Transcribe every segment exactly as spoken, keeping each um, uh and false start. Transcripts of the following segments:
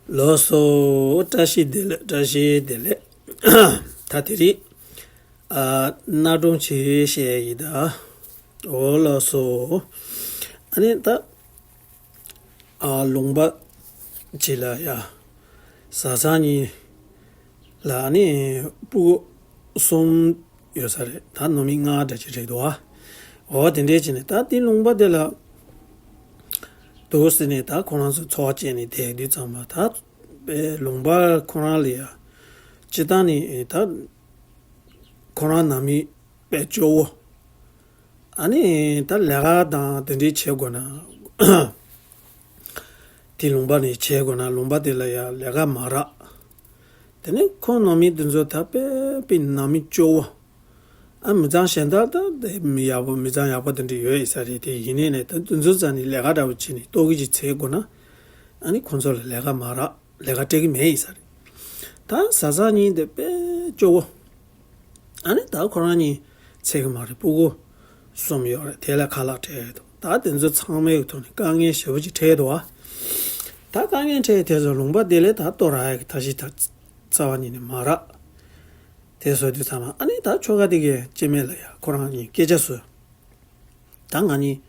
ལགས་སོ། བཀྲ་ཤིས་བདེ་ལེགས། བཀྲ་ཤིས་བདེ་ལེགས། ད་དེ་རིང་ཨ་གནའ་སྒྲུང་ཅིག་བཤད་ཡིན་ད། འོ་ལགས་སོ། ཨ་ནི་ད་ཨ་ལུང་པ་ཅིག་ལ་ཡ་བཟའ་ཚང་གཉིས་ལ་ཨ་ནི་སྤུ་གུ་གསུམ་ཡོད་ས་རེད། ད་ནང་མི་ལྔ་འདྲ་ཅིག་རེད་འདུག་ཨ། འོ་དེ་འདྲས་བྱས་ནས་ད་དེ་ལུང་པ་དེ་ལ་འདུག་ཟེར་ནས་ད་ཁོ་རང་ཚོ་འཚོ་བ་སྐྱེལ་ནས་བསྡད་དུས་ཙམ་པ་ད་པའི་ལུང་པ་ཁོ་རང་ལ་ཡ་སྤྱིར་བཏང་ནས་ད་ཁོ་རང་ནང་མི་དཔེ་སྐྱོ་བོ། ཨ་ནི་ད་ལས་ཀ་དང་དེ་འདྲས་བྱེད་དགོས་ན། དེ་ལུང་པ་ནས་བྱེད་དགོས་ན་ལུང་པ་དེ་ལ་ཡ་ལས་ཀ་མ་རག་དེ་ནས་ཁོང་ནང་མི་དེ་ཚོ་ད་དཔེ་དཔེ་ནང་མི་སྐྱོ་བོ། ཨ་མི་ཚང་གཞན་དག་ད་དེ་མི་ཡག་པོ་མི་ཚང་ཡག་པོ་དེ་འདྲ་ཡོད་ཡིན་ས་རེད། དེ་ཡིན་ནའི་ནས་ད་དེ་ཚོ་རྩ་ནས་ལས་ཀ་འདྲ་བོ་བྱས་ནས་ལྟོ་གོས་ཅིག་འཚོལ་དགོས་ན། ཨ་ནི་ཁོང་ཚོ་ལ་ལས་ཀ་མ་རག་ལས་ཀ་སྤྲད་ཀྱི་མེད་ཡིན་ས་རེད། ད་བཟའ་ཚང་གཉིས་དེ་དཔེ་སྐྱོ་བོ། ཨ་ནི་ད་ཁོ་རང་གཉིས་འཚོལ་གྱི་མ་རེད། སྤུ་གུ་གསུམ་ཡོད་རེད། དེ་ལ་ཁ་ལག་སྤྲད་འདུག་ད་དེ་ཚོ་ཚང་མའི་ཐོག་ནས་དཀའ་ངལ་ཞེ་པོ་ཅིག་འཕྲད་འདུག་ཨ། ད་དཀའ་ངལ་འཕྲད་དེ་ཚོ་ལུང་པ་དེ་ལས་ད་ལྟོ་རག་ཡག་གི་ཐབས་ཤེས་ད་རྩ་བ་ཉིད་ནས་མ་རག་དེ་བཟོ་དུས་ཚང་མ་ཨ་ནི་ད་ཁྱོ་ག་དེ་གའི་སྐྱེ་དམན་ལ་ཡ་ཁོ་རང་གཉིས་སྐད་ཆ་བཟོས། ད་ང་གཉིས་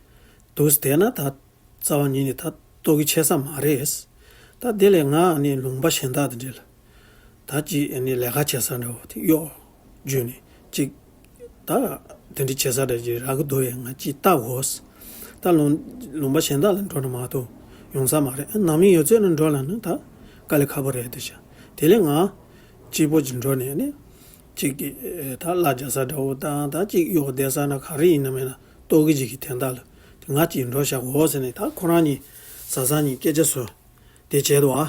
འདུག་སེ་བསྡད་ན་ད་རྩ་བ་ཉིད་ནས་ད་ལྟོ་གོས་འཚོལ་ས་མ་རེད། ད་དེ་ལས་ང་ཨ་ནི་ལུང་པ་གཞན་དག་དེ་འདྲ་ལ་ད་ཅིག་ཨ་ནི་ལས་ཀ་བྱེད་ས་འདྲ་བོ་དེ་གཡོག་བརྒྱུད་ནས་ཅིག་ད་དེ་འདྲ་བྱེད་ས་འདྲ་ཅིག་རག་གི་འདུག་ཡ། ང་ཅིག་ལྟ་དགོས། ད་ལུང་ལུང་པ་གཞན་དག་ལ་འགྲོ་ན་མ་གཏོགས་ཡོང་ས་མ་རེད། ཨ་ནང་མི་ཡོད་ཚད་ལ་འགྲོ་ལབ་ན་ད་དཀའ་ལས་ཁག་པོ་རེད་འདུག་ཤག་དེ་ལས་ང་གཅིག་པོ་ཅིག་འགྲོ་ནས་ཨ་ནི་ཅིག་གི་ད་གླ་རྒྱག་ས་འདྲ་བོ་དང་ད་ཅིག་གཡོག་བསྡད་ས་ན་ག་རེ་ཡིན་ན་མིན་ན་ལྟོ་གོས་ཅིག་གི་དོན་དག་ལ་དེ་ང་ཅིག་འགྲོ་བཞག་གོ་ཟེར་ནས་ད་ཁོ་རང་གཉིས་བཟའ་ཚང་གཉིས་སྐད་ཆ་བཟོས་དེ་བྱས་འདུག་ཨ།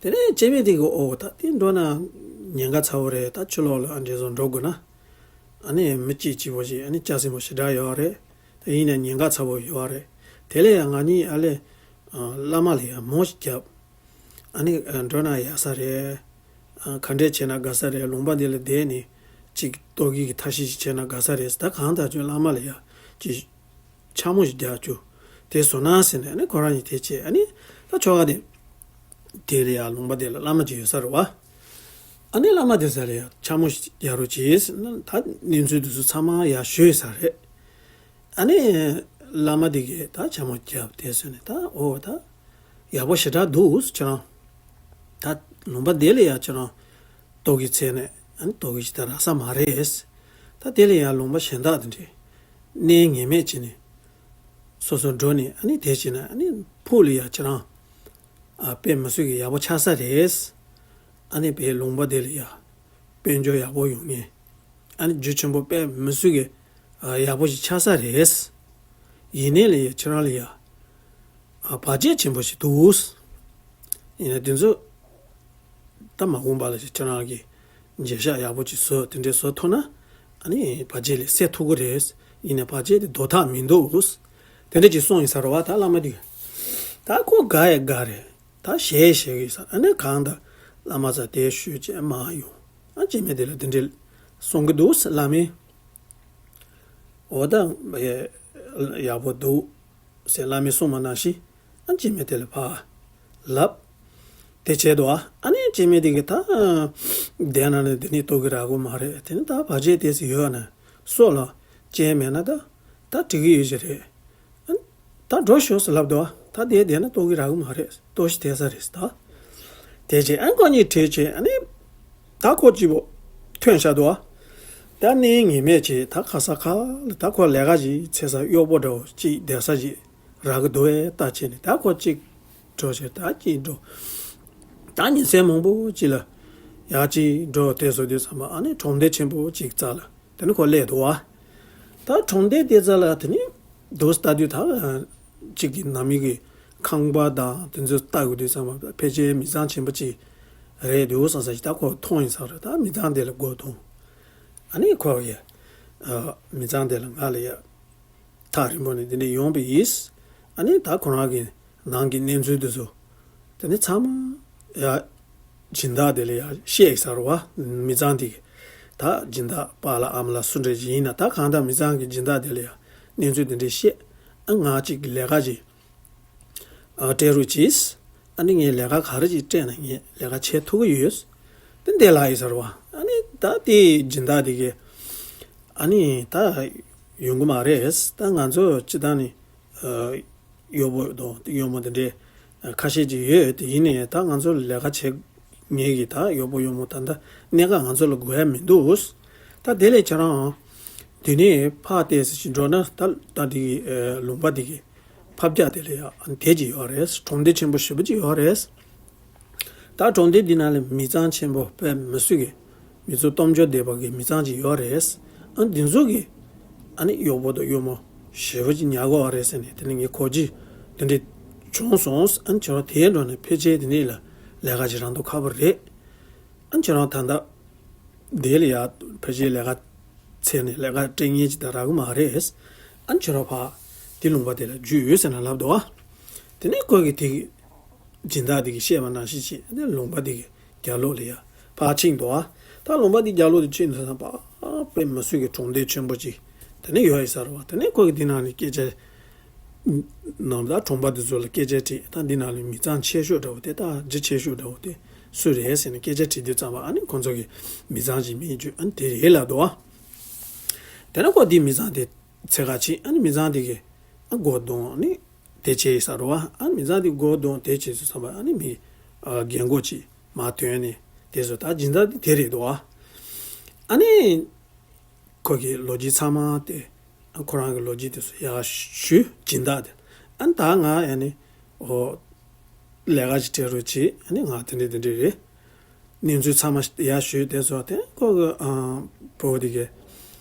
དེ་ནས་སྐྱེ་དམན་དེ་གིས་ཨོ་ད་དེ་འགྲོ་ན་ཉེན་ཁ་ཚ་བོ་རེད། ད་ཕྱི་ལོགས་ལ་ཨ་འདྲས་བཟོ་འགྲོ་དགོས་ན་ཨ་ནི་མི་གཅིག་གཅིག་པོ་ཞིག་ཨ་ནི་ལྕགས་སྲིན་པོ་ཞེ་དྲག་ཡོད་རེད། ད་ཡིན་ན་ཉེན་ཁ་ཚ་བོ་ཡོད་རེད། དེ་ལས་ཡང་ང་གཉིས་ཨ་ལས་བླ་མ་ལ་ཡང་མོ་ཞིག་བརྒྱབ། ཨ་ནི་འགྲོ་ན་ཡག་ས་རེད། ག་འདྲས་བྱས་ན་དགའ་ས་རེད། ལུང་པ་འདི་ལ་བསྡད་ནས་ཅིག་ལྟོ་གོས་ཀྱི་ཐབས་ཤེས་ཤིག་བྱས་ན་དགའ་ས་རེད། ད་གང་ལྟར་ཁྱོད་བླ་མ་ལ་ཡ་ཅིག་འཕྱ་སྨོད་ཞིག་རྒྱག་རྒྱུ་དེ་བཟོ་ན་ཟེར་ནས་ཨ་ནི་ཁོ་རང་གཉིས་དེ་བྱས། ཨ་ནི་ད་ཁྱོ་ག་དེ་དེ་ལ་ཡ་ལུང་པ་དེ་ལ་བླ་མ་ཅིག་ཡོད་ས་རེད་བ། ཨ་ནི་བླ་མ་དེ་ས་ལ་ཡ་འཕྱ་སྨོད་ཞིག་རྒྱག་རོགས་གྱིས་ཟེར་ན་ད་གནས་ཚུལ་དེ་ཚོ་ཚང་མ་ཡ་ཞུས་ས་རེད། ཨ་ནི་བླ་མ་དེ་གིས་ད་འཕྱ་སྨོད་བརྒྱབ་དེ་ཟེར་ནས་ད་ཨོ་ད་ཡག་པོ་ཞེ་དྲག་འདུག་ཁྱེད་རང་། ད་ལུང་པ་དེ་ལ་ཡ་ཁྱེད་རང་ལྟོ་གོས་འཚོལ་ནས་ཨ་ནི་ལྟོ་གོས་ཅིག་ད་རག་ས་མ་རེད། ད་དེ་ལ་ཡ་ལུང་པ་གཞན་དག་དེ་འདྲས་གནས་ངེས་མེད་བྱས་ནས་སོ་སོ་འགྲོ་ནས་ཨ་ནི་དེ་བྱས་ན་ཨ་ནི་ཕུགས་ལ་ཡ་ཁྱེད་རང་ཨ་དཔེ་མི་སྲིད་ཀྱི་ཡག་པོ་ཆགས་ས་རེད། ཨ་ནི་བའི་ལུང་པ་དེ་ལ་ཡ་དཔལ་འབྱོར་ཡག་པོ་ཡོང་ངེས། ཨ་ནི་རྒྱུ་ཆེན་པོ་དཔེ་མི་སྲིད་ཀྱི་ཨ་ཡག་པོ་ཞིག་ཆགས་ས་རེད། ཡིན་ནའི་ལ་ཡ་ཁྱེད་རང་ལ་ཡ་ཨ་བར་ཆད་ཆེན་པོ་ཞིག་འདུག་ཡིན་ན་དེ་ཚོ་ད་མ་འོངས་པ་ལ་ཁྱེད་རང་གིས་འགྱོད་བཤགས་ཡག་པོ་ཅིག་བཟོས་དེ་འདྲས་བཟོ་ཐུབ་ན་ཨ་ནི་བར་ཆད་ལས་སེལ་ཐུབ་ཀྱི་རེད། ཡིན་ནའི་བར་ཆད་དེ་ཟློག་ཐབས་མི་འདུག་དེ་འདྲས་ཅིག་གསུངས་ཡིན་ས་རེད་བ། ད་བླ་མ་དེ་ད་ཁོ་དགའ་ཡ་དགའ་རེད། ད་ཞེས་ཞེས་ཀྱི་ས་ཨ་ནི་གང་ལྟར་བླ་མ་ཚ་དེ་ཞུས་བྱས་མ་ཡོང་། ཨ་སྐྱེ་དམན་དེ་ལ་དེ་འདྲའི་གསུང་གི་འདུག་བླ་མས། འོ་ད་ཡག་པོ་འདུག་ཟེར་བླ་མས་གསུངས་པ་ནང་བཞིན་ཨ་སྐྱེ་དམན་དེ་ལ་ཕར་ལབ། དེ་བྱས་འདུག་ཨ་ནི་སྐྱེ་དམན་དེ་གིས་ད་བསྡད་ན་ནི་དེ་ནི་ལྟོ་གོས་རག་གི་མ་རེད། དེ་ནི་ད་བར་ཆད་དེ་ཟིག་ཡོད་ན་སྲོག་ལ་རྐྱེན་མེད་ན་ད་ད་འགྲིག་གི་ཡོད་ཀྱི་རེད། ཨ་ད་འགྲོ་ཤོག་ཟེར་ལབ་འདུག་ད་དེ་བསྡད་ན་ལྟོ་གོས་རག་གི་མ་རེད། ལྟོ་ཞིག་དེ་ས་རེད་ད། དེ་རྗེས་ཨ་ཁོ་གཉིས་བྲོས་བྱས་ཨ་ནི་ད་ཁོ་གཅིག་པོ་ཐོན་བཞག་འདུག་ད་གནས་ངེས་མེད་བྱས་ད་ག་ས་ག་ལ་ད་ཁོ་ལས་ཀ་ཞིག་འཚོལ་ས་གཡོག་པོ་འདྲ་བོ་གཅིག་བསྡད་ས་ཞིག་རག་གི་འདུག་ཨེ་ལྟ་བྱས་ནས་ད་ཁོ་གཅིག་འགྲོ་བྱས་ད་གཅིག་འགྲོ། ད་ཉིན་མཚན་མང་པོ་གཅིག་ལ་ཡར་གཅིག་འགྲོ་དེ་བཟོ་དུས་ཙམ་པ་ཨ་ནི་གྲོང་སྡེ་ཆེན་པོ་གཅིག་རྩ་ལ། དེ་ནི་ཁོ་སླེབས་འདུག་བ། ད་གྲོང་སྡེ་དེ་རྩ་ལ་དེ་ནི་འདུག་ལྟ་དུས་ད་གཅིག་གི་ནང་མི་གི་ཁང་པ་དང་དེ་ཚོ་ལྟ་དགོས་དུས་ཙམ་པ་ཕལ་ཆེར་མི་ཚང་ཆེན་པོ་གཅིག་རེད་འདུག་བསམ་ས་ཞིག་ད་ཁོ་མཐོང་ཡིན་ས་རེད། ད་མི་ཚང་དེ་ལ་སྒོ་རྡུང་། ཨ་ནི་ཁོ་ཡ་མི་ཚང་དེ་ལ་ང་ལ་ཡ་ཐག་རིང་པོ་ནས་དེ་འདྲ་ཡོང་པ་ཡིན། ཨ་ནི་ད་ཁོ་རང་གི་ནང་གི་གནས་ཚུལ་དེ་ཚོ་དེ་ནི་ཚང་མ་ཡ་སྦྱིན་བདག་དེ་ལ་ཡ་བཤད་ཡིན་ས་རེད་བ། མི་ཚང་དེ་གི་ད་སྦྱིན་བདག་པཱ་ལགས་ཨ་མ་ལགས་སུ་འདྲ་ཞིག་ཡིན་ན་ད་གང་ལྟར་མི་ཚང་གི་སྦྱིན་བདག་དེ་ལ་ཡ་གནས་ཚུལ་དེ་འདྲ་བཤད། ཨ་ང་གཅིག་གི་ལས་ཀ་ཅིག་ཨ་སྤྲད་རོགས་གྱིས། ཨ་ནི་ངས་ལས་ཀ་ག་རེ་ཅིག་སྤྲད་ན་ངས་ལས་ཀ་བྱེད་ཐུབ་ཀྱི་ཡོད། དེ་འདི་ལ་ཡིན་ཟེར་བ། ཨ་ནི་ད་དེ་སྦྱིན་བདག་དེ་གིས་ཨ་ནི་ད་ཡོང་གི་མ་རེད། ད་ང་ཚོ་སྤྱིར་བཏང་ནི་གཡོག་པོ་དང་གཡོག་མོ་དེ་འདྲའི་ཁ་ཤས་ཅིག་ཡོད། དེ་ཡིན་ནའི་ད་ང་ཚོ་ལས་ཀ་བྱེད་ངེས་ཀྱི་ད་གཡོག་པོ་གཡོག་མོ་ད་ལྟ་གནད་འགག་ང་ཚོ་ལ་དགོས་ཡ་མི་འདུག་ད་དེ་ལས་ཁྱེད་རང་དེ་ནས་ཕར་ཏོག་ཙམ་ཞིག་འགྲོ་ན་ད་ད་དེ་གི་ལུང་པ་དེ་གི་ཕབ་རྒྱག་དེ་ལ་ཡང་དེ་ཅིག་ཡོད་རེད། གྲོང་སྡེ་ཆེན་པོ་ཞེ་པོ་ཅིག་ཡོད་རེད། ད་གྲོང་སྡེ་འདི་ནང་ལ་མི་ཚང་ཆེན་པོ་དཔེ་མི་སྲིད་ཀྱི་མི་ཚོ་སྟོབས་འབྱོར་ལྡན་པ་གི་མི་ཚང་ཅིག་ཡོད་རེད། ཨ་འདི་ཚོ་གི་ཨ་ནི་གཡོག་པོ་དང་གཡོག་མོ་ཞེ་པོ་ཅིག་ཉར་དགོས་པ་རེད་ཟེར་ནས། དེ་ནི་ངས་གོ་རྒྱུ་དེ་འདྲ་བྱུང་སོང་། ཨ་ཁྱོད་རང་དེའི་འགྲོ་ནས་ཕལ་ཆེར་དེ་འདྲ་ལ་ལས་ཀ་ཅིག་རག་མདོག་ཁ་པོ་རེད། ཨ་ཁྱོད་རང་ད་ལྟ་དེ་ལ་ཡ་ཕལ་ཆེར་ལས་ཀ་འཚོལ་ནས་ལས་ཀ་སྤྲད་མཁན་ཅིག་ད་རག་གི་མ་རེད། ཨ་ཁྱོད་རང་ཕར་དེ་ལུང་པ་དེ་ལ་རྒྱུགས་ཡོད་ཟེར་ནས་ལབ་འདུག་ཨ། དེ་ནས་ཁོ་གིས་དེ་སྦྱིན་བདག་དེ་གིས་བཤད་པ་ནང་བཞིན་བྱས་ནས་ལུང་པ་དེ་གི་རྒྱབ་ལོགས་ལ་ཡ་ཕར་ཕྱིན་འདུག་ཨ། ད་ལུང་པ་དེ་རྒྱབ་ལོགས་དེ་ཕྱིན་དུས་ཙམ་པ་ཨ་དཔེ་མི་སྲིད་ཀྱི་གྲོང་སྡེ་ཆེན་པོ་ཅིག་དེ་ནས་ཡོད་ཡིན་ས་རེད་བ། དེ་ནས་ཁོ་གིས་དེ་ནང་ནས་སྐད་ཆ་ནང་ད་གྲོང་པ་དེ་ཚོ་ལ་སྐད་ཆ་དྲིས། ད་འདི་ནང་ལ་མི་ཚང་ཆེ་ཤོས་འདྲ་བོ་དེ་ད་རྒྱུ་ཆེ་ཤོས་འདྲ་བོ་དེ་སུ་རེད་ཟེར་ནས་སྐད་ཆ་དྲིས་དུས་ཙམ་པ་ཨ་ནི་ཁོང་ཚོ་གིས་མི་ཚང་ཅིག་མིན་རྒྱུ་ཨ་ནི་དེ་རེད་ལབ་འདུག་བ། དེ་ནས་ཁོ་དེ་མི་ཚང་དེ་འཚོལ་ག་ཕྱིན། ཨ་ནི་མི་ཚང་དེ་གིས་ཨ་སྒོ་རྡུང་ནི་དེ་བྱས་ས་རེད་བ། ཨ་ནི་མི་ཚང་དེ་སྒོ་རྡུང་དེ་བྱས་དུས་ཙམ་པ་ཨ་ནི་མི་ཨ་རྒན་གོག་ཅིག་མར་ཐོན་ནས་དེ་ཚོ་ད་སྦྱིན་བདག་དེ་དེ་རེད་འདུག་བ། ཨ་ནི། ཁོ་གི་ལོ་རྒྱུས་ཚང་མ་དེ། ཁོ་རང་གི་ལོ་རྒྱུས་དེ་ཚོ་ཡར་ཞུས། སྦྱིན་བདག་དེ། ཨ་ནི་ད་ང་ཡ་ནི། ཨོ། ལས་ཀ་ཅིག་སྤྲད་རོགས་བྱེད། ཨ་ནི་ང་དེ་འདྲ་དེ་འདྲ་རེད། གནས་ཚུལ་ཚང་མ་ཡར་ཞུས་དེ་ཚོ་དེ་ཁོ་གི་ཨ་བུ་དེ་གི།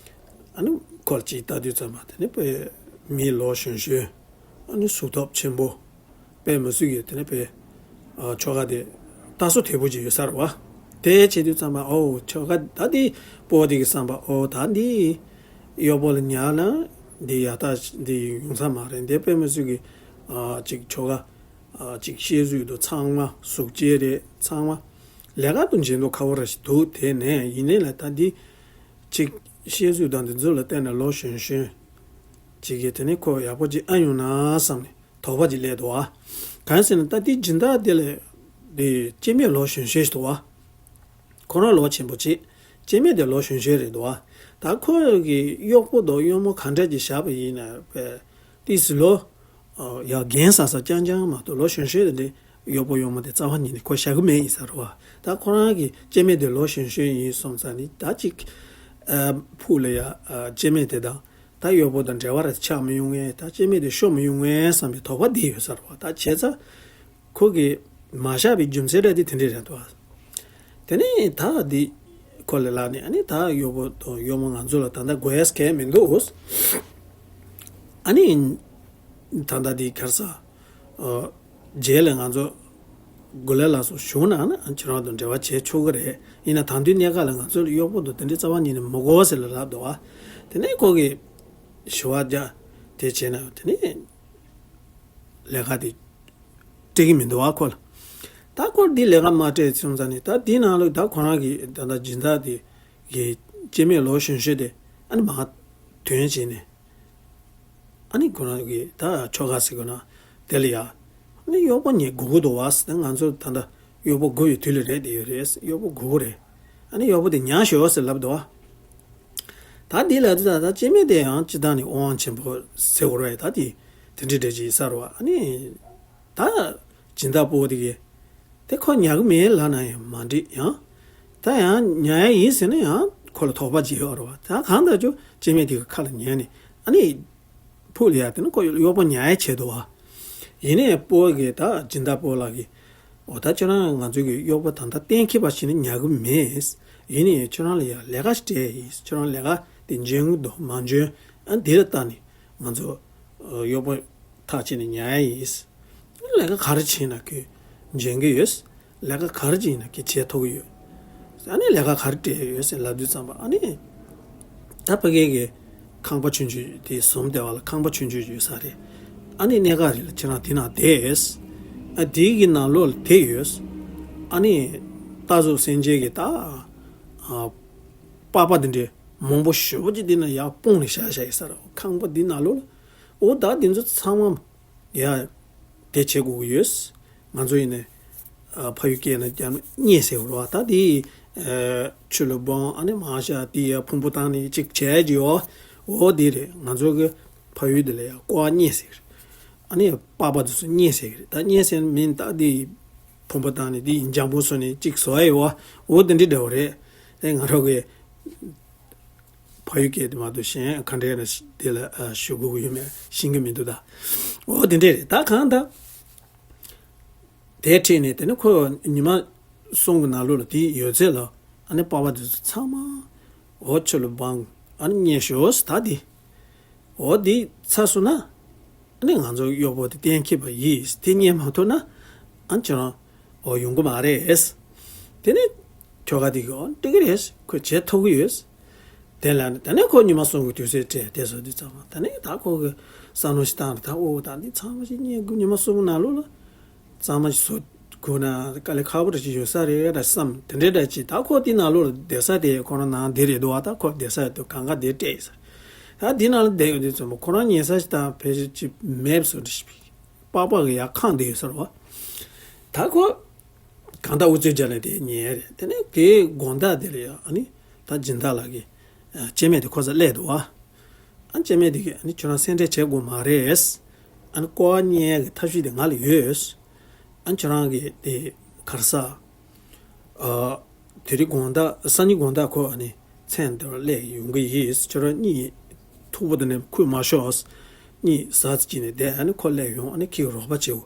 ཨ་ནི་ཁོ་ལ་ཅིག་ལྟ་དུས་ཙམ་པ་དེ་ནི་དཔེ་མི་ལོ་གཞོན་གཞོན། ཨ་ནི་གཟུགས་སྟོབས་ཆེན་པོ། དཔེ་མི་སྲིད་ཀྱི་དེ་ནས་དཔེ། ཨ་ཁྱོ་ག་དེ་ལྟ་སོ་དེ་པོ་ཅིག་ཡོད་ས་རེད་བ། དེ་བྱེད་དུས་ཙམ་པ་ཨོ་ཁྱོ་ག་ད་དེ་སྤོ་དེ་གི་བསམ་པ་ཨོ་ད་འདི་གཡོག་པོ་ལ་ཉར་ན་འདི་ཡག་ཐག་འདི་ཡོང་ས་མ་རེད། འདི་དཔེ་མི་སྲིད་ཀྱི་ཨ་ཅིག་ཁྱོ་ག་ཨ་ཅིག་ཤེས་ཚུལ་དུ་ཚང་མ་གཟུགས་བྱད་རེད་ཚང་མ་ལས་ཀ་དུ་བྱེད་མདོག་ཁ་པོ་ར་ཞིག་འདུག་དེ་ནས་ཡིན་ནའི་ལ་ད་འདི་ཅིག་ཤེས་ཚུལ་དང་འདི་ཚོ་ལ་བལྟས་ན་ལོ་གཞོན་གཞོན་ཅིག་གིས་དེ་ནས་ཁོ་ཡག་པོ་ཅིག་ཨ་ཡོང་ན་བསམ་ནས། དོགས་པ་ཅིག་སླེབས་འདུག་ཨ། གང་ཡིན་ཟེར་ན་ད་དེ་སྦྱིན་བདག་དེ་ལ་དེ་སྐྱེ་དམན་ལོ་གཞོན་གཞོན་ཞིག་འདུག་ཨ། ཁོ་རང་ལོ་ཆེན་པོ་ཅིག་སྐྱེ་དམན་དེ་ལོ་གཞོན་གཞོན་རེད་འདུག་ཨ། ད་ཁོ་གི་གཡོག་པོ་དང་གཡོག་མོ་ག་འདྲ་ཅིག་བཞག་པ་ཡིན་ན་དཔེ་ཏོག་ཙམ་ལོ་ཡ་རྒན་བསམ་བསམ་རྐྱང་རྐྱང་མ་གཏོགས་ལོ་གཞོན་གཞོན་དེ་འདྲ་གཡོག་པོ་གཡོག་མོ་དེ་རྩ་བ་ཉིད་ནས་ཁོ་བཞག་གི་མེད་ཡིན་ས་རེད་བ། ད་ཁོ་རང་གི་སྐྱེ་དམན་དེ་ལོ་གཞོན་གཞོན་ཡིན་སོང་ཙང་ནི་ད་ཅིག་ཕུགས་ལ་ཡ་སྐྱེ་དམན་དེ་དང་། ད་གཡོག་པོ་དང་འབྲེལ་བ་རེ་ཆགས་མི་ཡོང་ངེས། ད་སྐྱེ་དམན་དེ་ཤོར་མི་ཡོང་ངེས་བསམ་པའི་དོགས་པ་འདི་ཡོད་ས་རེད་བ། ད་བྱས་ཙང་ཁོ་གིས་མ་བཞག་པའི་རྒྱུ་མཚན་རེད་དེ་དེ་འདྲས་རེད་དོ། དེ་ནས་ད་འདི་ཁོ་ལ་ལབ་ནས་ཨ་ནི་ད་གཡོག་པོ་དང་གཡོག་མོ་ང་ཚོ་ལ་ད་ལྟ་དགོས་ཡས་གང་ཡང་མི་འདུག་ཨ་ནི་ད་ལྟ་འདི་ག་རེ་ཟ། རྗེས་ལ་ང་ཚོ་གོ་ལ་ལ་སོགས་བྱུང་ན་ན་ཁྱེད་རང་དང་འབྲེལ་བ་བྱེད་ཆོག་གི་རེད། ཡིན་ན་ད་དུང་གནད་འགག་ལ་ང་ཚོ་ལ་གཡོག་པོ་དང་དེ་འདྲའི་རྩ་བ་ཉིད་ནས་མི་དགོས་ཟེར་ལ་ལབ་འདུག་བ། དེ་ནས་ཁོ་གིས་ཞུ་བ་རྒྱག་དེ་བྱས་ན་དེ་ནས་ལས་ཀ་དེ་སྤྲད་ཀྱི་མི་འདུག་བ་ཁོ་ལ། ད་ཁོ་འདི་ལས་ཀ་མ་སྤྲད་སོང་ཙང་ནས་ད་འདི་ནང་ལ་ད་ཁོ་རང་གི་ད་ལྟ་སྦྱིན་བདག་དེ་གི་སྐྱེ་དམན་ལོ་གཞོན་གཞོན་དེ་ཨ་ནི་མར་ཐོན་བྱས་ནས། ཨ་ནི་ཁོ་རང་གིས་ད་ཁྱོ་ག་ཟེར་དགོས་ན་དེ་ལ་ཡ། ཨ་ནི་གཡོག་པོ་ཉར་དགོས་ཀྱི་འདུག་བ་ཟེར། ང་ཚོ་ད་ལྟ་གཡོག་པོ་དགོས་པའི་དུས་ལ་རེད་དེ་ཡོད་རེད། གཡོག་པོ་དགོས་ཀྱི་རེད། ཨ་ནི་གཡོག་པོ་དེ་ཉར་ཤོག་ཟེར་ལབ་འདུག་བ། ད་འདི་ལ་དེ་ད་ད་སྐྱེ་དམན་དེ་ཡང་སྤྱིར་བཏང་ནས་དབང་ཆེན་པོ་ཟེར་དགོས་རེད། ད་དེ་དེ་འདྲི་འདྲ་ཅིག་ཡིན་ས་རེད་བ། ཨ་ནི་ད་སྦྱིན་བདག་སྤོ་བོ་དེ་གིས། དེ་ཁོ་ཉར་གི་མེད་ལབ་ན་ཡང་མ་འགྲིག་ཡང་། ད་ཡང་ཉར་ཡ་ཡིན་ཟེར་ན་ཡང་ཁོ་ལ་དོགས་པ་ཅིག་ཡོད་རེད་བ། ད་གང་ལྟར་ཀྱང་སྐྱེ་དམན་དེ་གི་ཁ་ལ་ཉན་ནས་ཨ་ནི། ཕུགས་ལ་ཡ་དེ་ནི་ཁོ་གཡོག་པོ་ཉར་ཡ་ཆེད་དུ་བ། ཡིན་ནའི་སྤོ་བོ་གིས་ད་སྦྱིན་བདག་སྤོ་བོ་ལགས་ཀྱིས། འོ་ད་ཁྱོད་རང་ང་ཚོ་གི་གཡོག་པོ་ད་ལྟ་གཏན་འཁེལ་བ་ཞིག་ནི་ཉར་གི་མེད། ཡིན་ནའི་ཁྱོད་རང་ལ་ཡ་ལས་ཀ་སྤྲད་ཡིན། ཁྱོད་རང་ལས་ཀ་དེ་འཇོན་གི་འདུག་མ་འཇོན་ཨ་འདི་ལ་ལྟ་ནས་ང་ཚོ་གཡོག་པོ་ཐག་བཅད་ནས་ཉར་ཡ་ཡིན། ལས་ཀ་ག་རེ་བྱས་ན་ཁོས་འཇོན་གྱི་ཡོད། ལས་ཀ་ག་རེ་བྱས་ན་ཁོས་བྱེད་ཐུབ་ཀྱི་ཡོད། ཨ་ནི་ལས་ཀ་ག་རེ་སྤྲད་ཡོད་ཟེར་ལབ་དུས་ཙམ་པ་ཨ་ནི། ད་ཕ་གི་གི་ཁང་པ་ཆུང་ཆུང་དེ་བཟུང་བསྡད་པ་ལ་ཁང་པ་ཆུང་ཆུང་ཡོད་ས་རེད། ཨ་ནི་གནས་སྐབས་རེ་ལ་ཁྱེད་རང་དེ་ནང་བསྡད། ཨ་དེའི་གི་ནང་ལོགས་ལ་བསྡད་ཡོད། ཨ་ནི་རྟ་ཟོག་སེམས་ཅན་གྱི་ད་ཨ་པགས་པ་དེ་འདྲའི་མང་པོ་ཞེ་པོ་ཅིག་དེ་ན་ཡར་སྤུངས་ནས་བཞག་བཞག་ཡོད་ས་རེད། ཁང་པ་དེའི་ནང་ལོགས་ལ། འོ་ད་དེ་ཚོ་ཚང་མ། ཡ། དེ་བྱེད་དགོས་ཀྱི་ཡོད། ང་ཚོ་ཡིན་ནའི་ཨ་ཕ་ཡུལ་སྐད་ནང་རྒྱབ་ནས་གཉེན་ཟེར་བ་རེད་བ། ད་དེ་ཨ་ཆུ་ལ་སྦང་། ཨ་ནི་མང་ཤ་དེ་ཡ་ཕུང་པོ་བཏང་ནས་གཅིག་བྱས་ཀྱི་ཡོད། འོ་དེ་རེད། ང་ཚོ་གི་ཕ་ཡུལ་དེ་ལ་ཡ་ཀོ་བ་གཉེན་ཟེར་གི་རེད། ཨ་ནི་པགས་པ་དེ་ཚོ་གཉེན་ཟེར་གི་རེད། ད་གཉེན་ཟེར་མིན་ད་དེ་ཕུང་པོ་བཏང་ནས་དེ་ཡིན་ལྗང་བུ་བཟོས་ནས་གཅིག་བཟོ་ཡ་ཡོད་བ། འོ་དེ་འདྲའི་འདྲ་བོ་རེད། དེ་ང་རང་གི་ཕ་ཡུལ་སྐད་དེ་མ་གཏོགས་གཞན་ག་འདྲ་ན་དེ་ལ་ཨ་ཞུ་དགོས་ཀྱི་ཡོད་མེད་ཤེས་ཀྱི་མི་འདུག་ད་འོ་དེ་འདྲས་རེད། ད་གང་ལྟར་དེ་ཁྲིད་ནས་དེ་ནས་ཁོ་ཉི་མ་གསུམ་གྱི་ནང་ལོགས་ལ་དེ་ཡོད་ཚད་ལ་ཨ་ནི་པགས་པ་དེ་ཚོ་ཚང་མ་འོ་ཆུ་ལ་སྦང་། ཨ་ནི་གཉེན་ཞོག་ཟེར། ད་དེ་འོ་དེ་ཚར་སོང་ན། ཨ་ནི་ང་ཚོ་གཡོག་པོ་དེ་གཏན་འཁེལ་བ་ཡིན། དེ་གཉེན་མ་ཐུབ་ན་ཨ་ཁྱོད་རང་འོ་ཡོང་གི་མ་རེད། དེ་ནས་ཁྱོ་ག་དེ་གིས་འོ་འགྲིག་གི་རེད། ཁོས་བྱེད་ཐུབ་ཀྱི་ཡོད། དེ་ལ་ནི་ད་ནས་ཁོ་ཉི་མ་གསུམ་གྱི་དུས་ཚོད་སྤྲད། དེ་སོ་དུས་ཙམ་པ་ད་ནས་ད་ཁོ་གི་བསམ་བློ་ཞིག་བཏང་རེད། ད་འོ་ད་འདི་ཚང་མ་ཞིག་གཉེན་དགོས། ཉི་མ་གསུམ་ནང་ལོགས་ལ་གཙང་མ་ཞིག་བཟོ་དགོས་ན་དཀའ་ལས་ཁག་པོ་རེ་ཞིག་ཡོད་ས་རེད་ད་བསམ། དེ་འདྲའི་འདྲ་ཅིག་ད་ཁོ་དེ་ནང་ལོགས་ལ་བསྡད་ས་དེ་ཁོ་རང་ནང་དེ་རེད་འདུག་བ། ད་ཁོ་བསྡད་ས་དེ་གང་ག་དེ་སྤྲད་ཡོད་ས་རེད། ད་དེ་ནང་ལ་བསྡད་ཡོད་དུས་ཙམ་པ་ཁོ་རང་ཉལ་ས་ཞིག་དང་ཕལ་ཆེར་ཅིག་མེད་པ་བཟོ་འདྲ་ཞིག་པགས་པ་གི་ཡར་ཁེངས་བསྡད་ཡོད་ས་རེད་བ། ད་ཁོ་གང་ལྟར་ཨུ་ཚུགས་རྒྱག་ནས་དེ་ཉལ་རེད། དེ་ནས་དེའི་དགོང་དག་དེ་ལ་ཡ་ཨ་ནི་ད་སྦྱིན་བདག་ལགས་ཀྱི་ཨ་སྐྱེ་དམན་དེ་ཁོ་ཚོ་སླེབས་འདུག་བ། ཨ་སྐྱེ་དམན་དེ་གིས་ཨ་ནི་ཁྱོད་རང་སེམས་ཁྲལ་བྱེད་དགོས་མ་རེད། ཨ་ནི་ཀོ་བ་གཉེན་ཡག་གི་ཐབས་ཤེས་དེ་ང་ལ་ཡོད། ཨ་ནི་ཁྱོད་རང་གི་དེ་ག་རེ་ཟ། ཨ་དེ་རིང་དགོང་དག་སང་ཉིན་དགོང་དག་ཁོ་ཨ་ནི་མཚན་དེར་སླེབས་ཡོང་གི་ཡིན། ཁྱོད་རང་གཉིད་མཐུག་པོ་དེ་ནས་ཁུག་མ་ཤོག་གཉིད་ཟ་ཙམ་བྱས་ནས་བསྡད། ཨ་ནི་ཁོ་སླེབས་ཡོང་། ཨ་ནི་ཁྱེད་ཀྱི་རོགས་པ་བྱེད།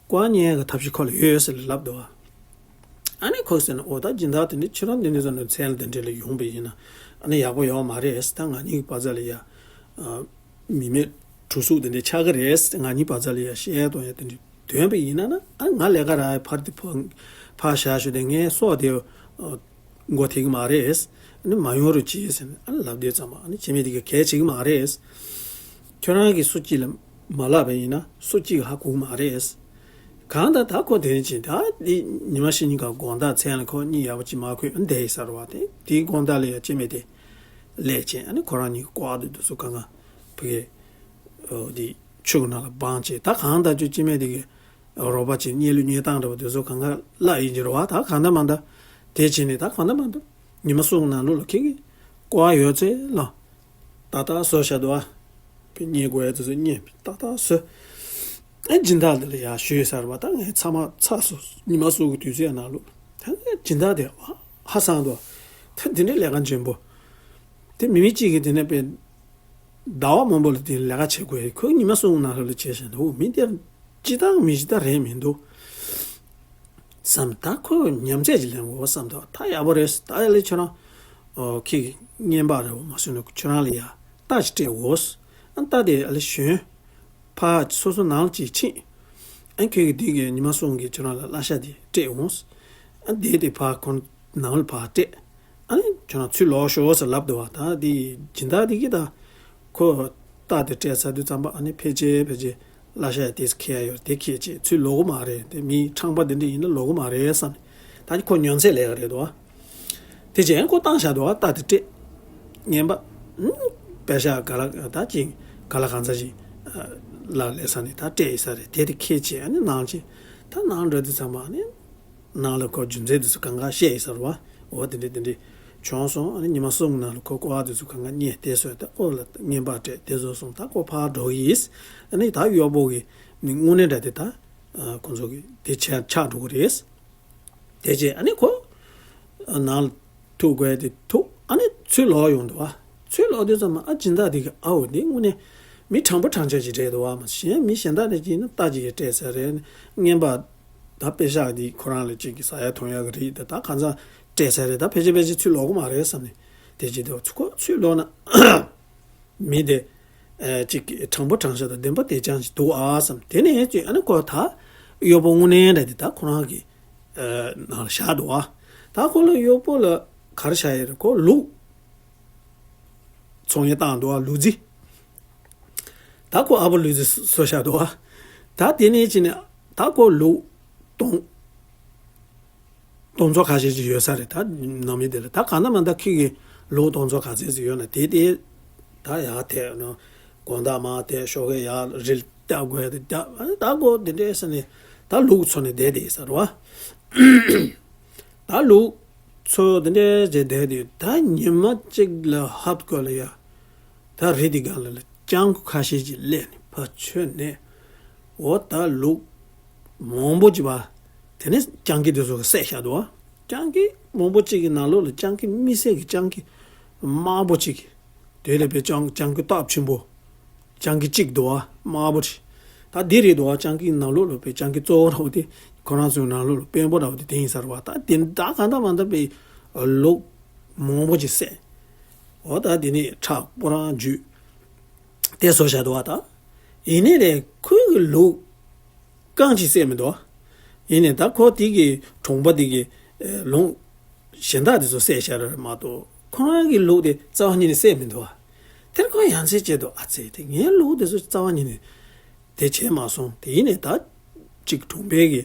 ཀོ་བ་གཉེན་ཡག་གི་ཐབས་ཤེས་ཁོ་ལ་ཡོད་ཟེར་ལབ་འདུག་བ། ཨ་ནི་ཁོས་ཟེར་ན། འོ་ད་སྦྱིན་བདག་དེ་འདྲ་ཁྱོད་རང་འདི་འདྲ་ཟེར་ནས་མཚན་ལ་དེ་འདྲ་ལ་ཡོང་པ་ཡིན་ན་ཨ་ནི་ཡག་པོ་ཡོད་མ་རེད། ད་ང་གཉིས་ཀྱི་བར་མཚམས་ལ་ཡ་ཨ་མི་མེད་གྲུ་གཟུགས་དེ་འདྲ་ཆགས་ཀྱི་རེད། ང་གཉིས་བར་མཚམས་ལ་ཡ་བཤད་གཏོང་ཡ་དེ་འདྲ་དོན་པ་ཡིན་ན་ན་ཨ་ང་ལས་ཀ་རག་ཕར་དེ་ཕར་ཕར་བཞག་ཞུ་དེ་ངའི་སྲོག་དེ་མགོ་ཐེག་གི་མ་རེད། ཨ་ནི་མ་ཡོང་རོགས་གྱིས་ཟེར་ནས་ཨ་ནི་ལབ་དུས་ཙམ་པ་ཨ་ནི་སྐྱེ་དམན་དེ་གིས་གལ་ཆེ་གི་མ་རེད། ཁྱོད་རང་གིས་སུ་གཅིག་ལ་མ་ལབ་པ་ཡིན་ན་སུ་གཅིག་གིས་ཧ་གོ་གི་མ་རེད། གང་ལྟར་ད་ཁོ་དེ་རིང་ཕྱིན་ད་འདི་ཉི་མ་ཕྱི་ཉིན་ག་དགོང་དག་མཚན་ལ་ཁོ་གཉིད་ཡག་པོ་ཅིག་མ་ཁུག་བསྡད་ཡོད་ས་རེད་བ། དེ་དེའི་དགོང་དག་ལ་ཡ་སྐྱེ་དམན་དེ་སླེབས་བྱས་ཨ་ནི་ཁོ་རང་གཉིས་ཀྱི་ཀོ་བ་དེ་དུས་ཚོད་གང་ག་ཕ་གི་འོ་དེ་ཆུ་གི་ནང་ལ་སྦངས་བྱས། ད་གང་ལྟར་ཁྱོད་སྐྱེ་དམན་དེ་གི་རོགས་པ་བྱས་གཉིད་ལུག་གཉིད་བཏང་འདྲ་བོ་དུས་ཚོད་གང་ག་བརླག་ཡིན་གྱི་རེད་བ། ད་གང་ལྟར་མ་ལྟར་དེ་བྱས་ནས་ད་གང་ལྟར་མ་ལྟར་ཉི་མ་གསུམ་ནང་ལོགས་ལ་ཁྱེད་ཀྱི་ཀོ་བ་ཡོད་ཚད་ལ་ཏག་ཏག་བཟོས་བཞག་འདུག་བ། ཕ་གི་གཉིད་དགོས་ཡ་དེ་ཚོ་གཉིད་ཏག་ཏག་བཟོས། ཨ་སྦྱིན་བདག་དེ་ལ་ཡར་ཞུས་ཚར་བ། ད་ངས་ཚང་མ་ཚར་སོང་། ཉི་མ་གསུམ་གྱི་དུས་ཚོད་ནང་ལོགས་ད་ངས་སྦྱིན་བདག་དེ་ཧ་སངས་འདུག་ད་འདི་འདྲའི་ལས་ཀ་འཇོན་པོ་དེ་མི་མི་གཅིག་གིས་དེ་ནས་པའི་ཟླ་བ་མང་པོ་ལ་དེ་ལས་ཀ་བྱེད་དགོས། ཁོས་ཉི་མ་གསུམ་ནང་ལོགས་ལ་བྱས་བཞག་འདུག་མི་དེ་སྤྱིར་བཏང་མི་ཞིག་ད་རེད་མི་འདུག་བསམ། ད་ཁོས་ཉམས་ཚད་ཅིག་ལེན་དགོས་བསམ། ད་ད་ཡག་པོ་རེད། ད་ཡ་ལས་ཁྱོད་རང་ཨོ་ཁྱེད་ཀྱི་བརྙན་པར་རེད་བ་མ་སོང་ན་ཁྱོད་རང་ལ་ཡ་རྟ་ཅིག་སྤྲད་འོ། ཨ་རྟ་དེ་ཨ་ལས་ཞོན། ཕར་སོ་སོ་ནང་ལ་ཅིག་ཕྱིན། ཨ་ཁྱོད་ཀྱི་དེ་གི་ཉི་མ་གསུམ་གྱི་ཁྱོད་རང་ལ་གླ་ཆ་དེ་སྤྲད་འོང་། ཨ་དེ་དེ་ཕར་ཁོང་ནང་ལ་ཕར་སྤྲད། ཨ་ནི་ཁྱོད་རང་ཚུར་ལོག་ཤོག་ཟེར་ལབ་འདུག་བ། ད་དེ་སྦྱིན་བདག་དེ་གིས་ད་ཁོ་རྟ་དེ་སྤྲད་ཚར་དུས་ཙམ་པ་ཨ་ནི་ཕལ་ཆེར་ཕལ་ཆེར་གླ་ཆ་དེ་ཁྱེར་ཡ་ཡོད་རེད། དེ་ཁྱེར་བྱས་ཚུར་ལོག་གི་མ་རེད། དེ་མི་ཁྲང་པ་དེ་འདྲ་ཡིན་ན་ལོག་གི་མ་རེད་བསམ་ནས་ད་ཁོ་ཉོན་ཚད་ལས་ཀ་རེད་འདུག་བ། དེ་རྗེས་ཁོ་བཏང་བཞག་འདུག་བ། རྟ་དེ་སྤྲད། རྔན་པ། ཨུམ། པེ་ཤག་ག་ལ་ད་ཅིག་ག་ལ་གང་ཚ་ཅིག་ལ་ལས་ས་ནས་ད་སྤྲད་ཡོད་ས་རེད། དེ་དེ་ཁྱེར་བྱས་ཨ་ནི་ནང་ཕྱིན། ད་ནང་འགྲོ་དུས་ཙམ་པ་ཨ་ནི་ནང་ལ་ཁོ་རྒྱུ་མཚན་དེ་ཚོ་གང་ག་བཤད་ཡོད་ས་རེད་བ། འོ་དེ་འདྲས་དེ་འདྲས་བྱུང་སོང་། ཨ་ནི་ཉི་མ་གསུམ་ནང་ལ་ཁོ་ཀོ་བ་དེ་ཚོ་གང་ག་རྙེད་དེ་སོང་། ད་ཁོ་ལ་རྔན་པ་སྤྲད་དེ་བཟོས་སོང་། ད་ཁོ་ཕར་འགྲོ་གི་ཡིན། ཨ་ནི་ད་གཡོག་པོ་གི་ནི་དངོས་གནས་འདྲ་དེ་ད་ཁོ་ཚོ་གི་དེ་ཆ་ཆགས་འགྲོ་གི་རེད། དེ་རྗེས་ཨ་ནི་ཁོ་ནང་ལ་ཐུག་དགོས་དེ་ཐུག་ཨ་ནི་ཚུར་ལོག་ཡོང་འདུག་བ། ཚུར་ལོག་དུས་ཙམ་ཨ་སྦྱིན་བདག་དེ་གིས་ཨའོ་དེ་དངོས་གནས་མི་དྲང་པོ་དྲང་ཆ་ཞིག་རེད་འདུག་བ། མ་གཞན་མི་གཞན་དག་ནས་ཅིག་ཡིན་ན་རྟ་ཅིག་གིས་སྤྲད་ཚར་རེད། རྔན་པ་ད་པེ་ཤག་དེ་ཁོ་རང་ལ་ཅིག་གི་ཟ་ཡ་འཐུང་ཡ་གི་རིགས་དེ་ད་གང་ཚ་སྤྲད་ཚར་རེད། ད་ཕལ་ཆེར་ཕལ་ཆེར་ཚུར་ལོག་གི་མ་རེད་བསམ་ནས་དེ་ཅིག་འདུག་ཁོ་ཚུར་ལོག་ན། མི་དེ། ཨེ་གཅིག་གིས་དྲང་པོ་དྲང་བཞག་དང་བདེན་པ་དེ་ཅང་ཞིག་འདུག་ཨ་བསམ། དེ་ནས་ཅིག་ཨ་ནི་ཁོ་ད་གཡོག་པོ་དངོས་གནས་འདྲ་དེ་ད་ཁོ་རང་གི་ཨེ་ནང་ལ་བཞག་འདུག་ཨ། ད་ཁོ་ལ་གཡོག་པོ་ལ་ག་རེ་བཞག་ཡོད་རེད། ཁོ་ལུག་ཚོང་ཡ་བཏང་འདུག་ཨ། ལུག་རྫི། ད་ཁོ་ཨ་ཕོ་ལུག་རྫི་བཟོས་བཞག་འདུག་ཨ། ད་དེ་ནས་ཅིག་ནས་ད་ཁོ་ལུག་སྟོང་། སྟོང་ཚོ་ཁ་ཤས་ཅིག་ཡོད་ས་རེད། ད་ནང་མི་དེ་ལ་ད་གང་ལྟར་མ་ལྟར་ཁྱེད་ཀྱི་ལུག་སྟོང་ཚོ་ག་ཚད་ཅིག་ཡོད་ན་དེ་དེ་ད་ཡར་ཐད་ནོ། དགོང་དག་མར་ཐད། ཞོགས་ཀས་ཡར་རིལ་བཏབ་དགོས་དེ་བཏབ། ཨ་ནི་ད་ཁོ་དེ་འདྲས་ཟེར་ནས་ ད་ལུག་འཚོ་ནས་བསྡད་དེ་ཟེར་བ། ད་ལུག་འཚོ་དེ་འདྲའི་བྱས་བསྡད་དེ་ད་ཉི་མ་གཅིག་ལ་ཧབ་ཀ་ལ་ཡ། ད་རི་དེ་སྒང་ལ་ལ་སྤྱང་ཀི་ཁ་ཤས་ཅིག་སླེབས་ནས་ཕར་ཆོད་ནས། འོ་ད་ལུག་མང་པོ་ཅིག་བ། དེ་ནས་སྤྱང་ཀི་དེ་ཚོ་གིས་བསད་བཞག་འདུག་བ། སྤྱང་ཀི་མང་པོ་ཅིག་གི་ནང་ལོགས་ལ་སྤྱང་ཀི་མི་སེར་གྱི་སྤྱང་ཀི་དམར་པོ་ཅིག་དེ་ལས་པའི་སྤྱང་སྤྱང་ཀི་སྟོབས་ཆེན་པོ། སྤྱང་ཀི་གཅིག་འདུག་བ་དམར་པོ་ཅིག་ད་འདི་རེད་འདུག་བ། སྤྱང་ཀི་ནང་ལོགས་ལ་པའི་སྤྱང་ཀི་གཙོ་བོ་འདྲ་བོ་དེ་ཁོ་རང་ཚོའི་ནང་ལོགས་ལ་དཔོན་པོ་འདྲ་བོ་དེ་དེ་ཡིན་ས་རེད་བ། ད་དེ་ད་གང་ལྟར་མ་ལྟར་པའི་ལུག་མང་པོ་ཅིག་བསད། འོ་ད་དེ་ནས་ཁྲག་སྤུ་རང་འཇུས། དེ་བཟོ་བཞག་འདུག་བ་ད། ཡིན་ནའི་རེད་ཁོའི་གི་ལུག་རྐང་གཅིག་བསད་མི་འདུག་བ། ཡིན་ནའི་ད་ཁོ་དེ་གི་གྲོང་པ་དེ་གི་ལུག་གཞན་དག་དེ་ཚོ་བསད་བཞག་རེད་མ་གཏོགས་ཁོ་རང་གི་ལུག་དེ་རྩ་བ་ཉིད་ནས་བསད་མི་འདུག་བ། དེར་ཁོ་ཡང་སེ་བྱས་འདུག་ཨ་ཙི་དེ་ངའི་ལུག་དེ་ཚོ་རྩ་བ་ཉིད་ནས་དེ་བྱས་མ་སོང་། དེ་ཡིན་ནའི་ད་གཅིག་གྲོང་པའི་གི་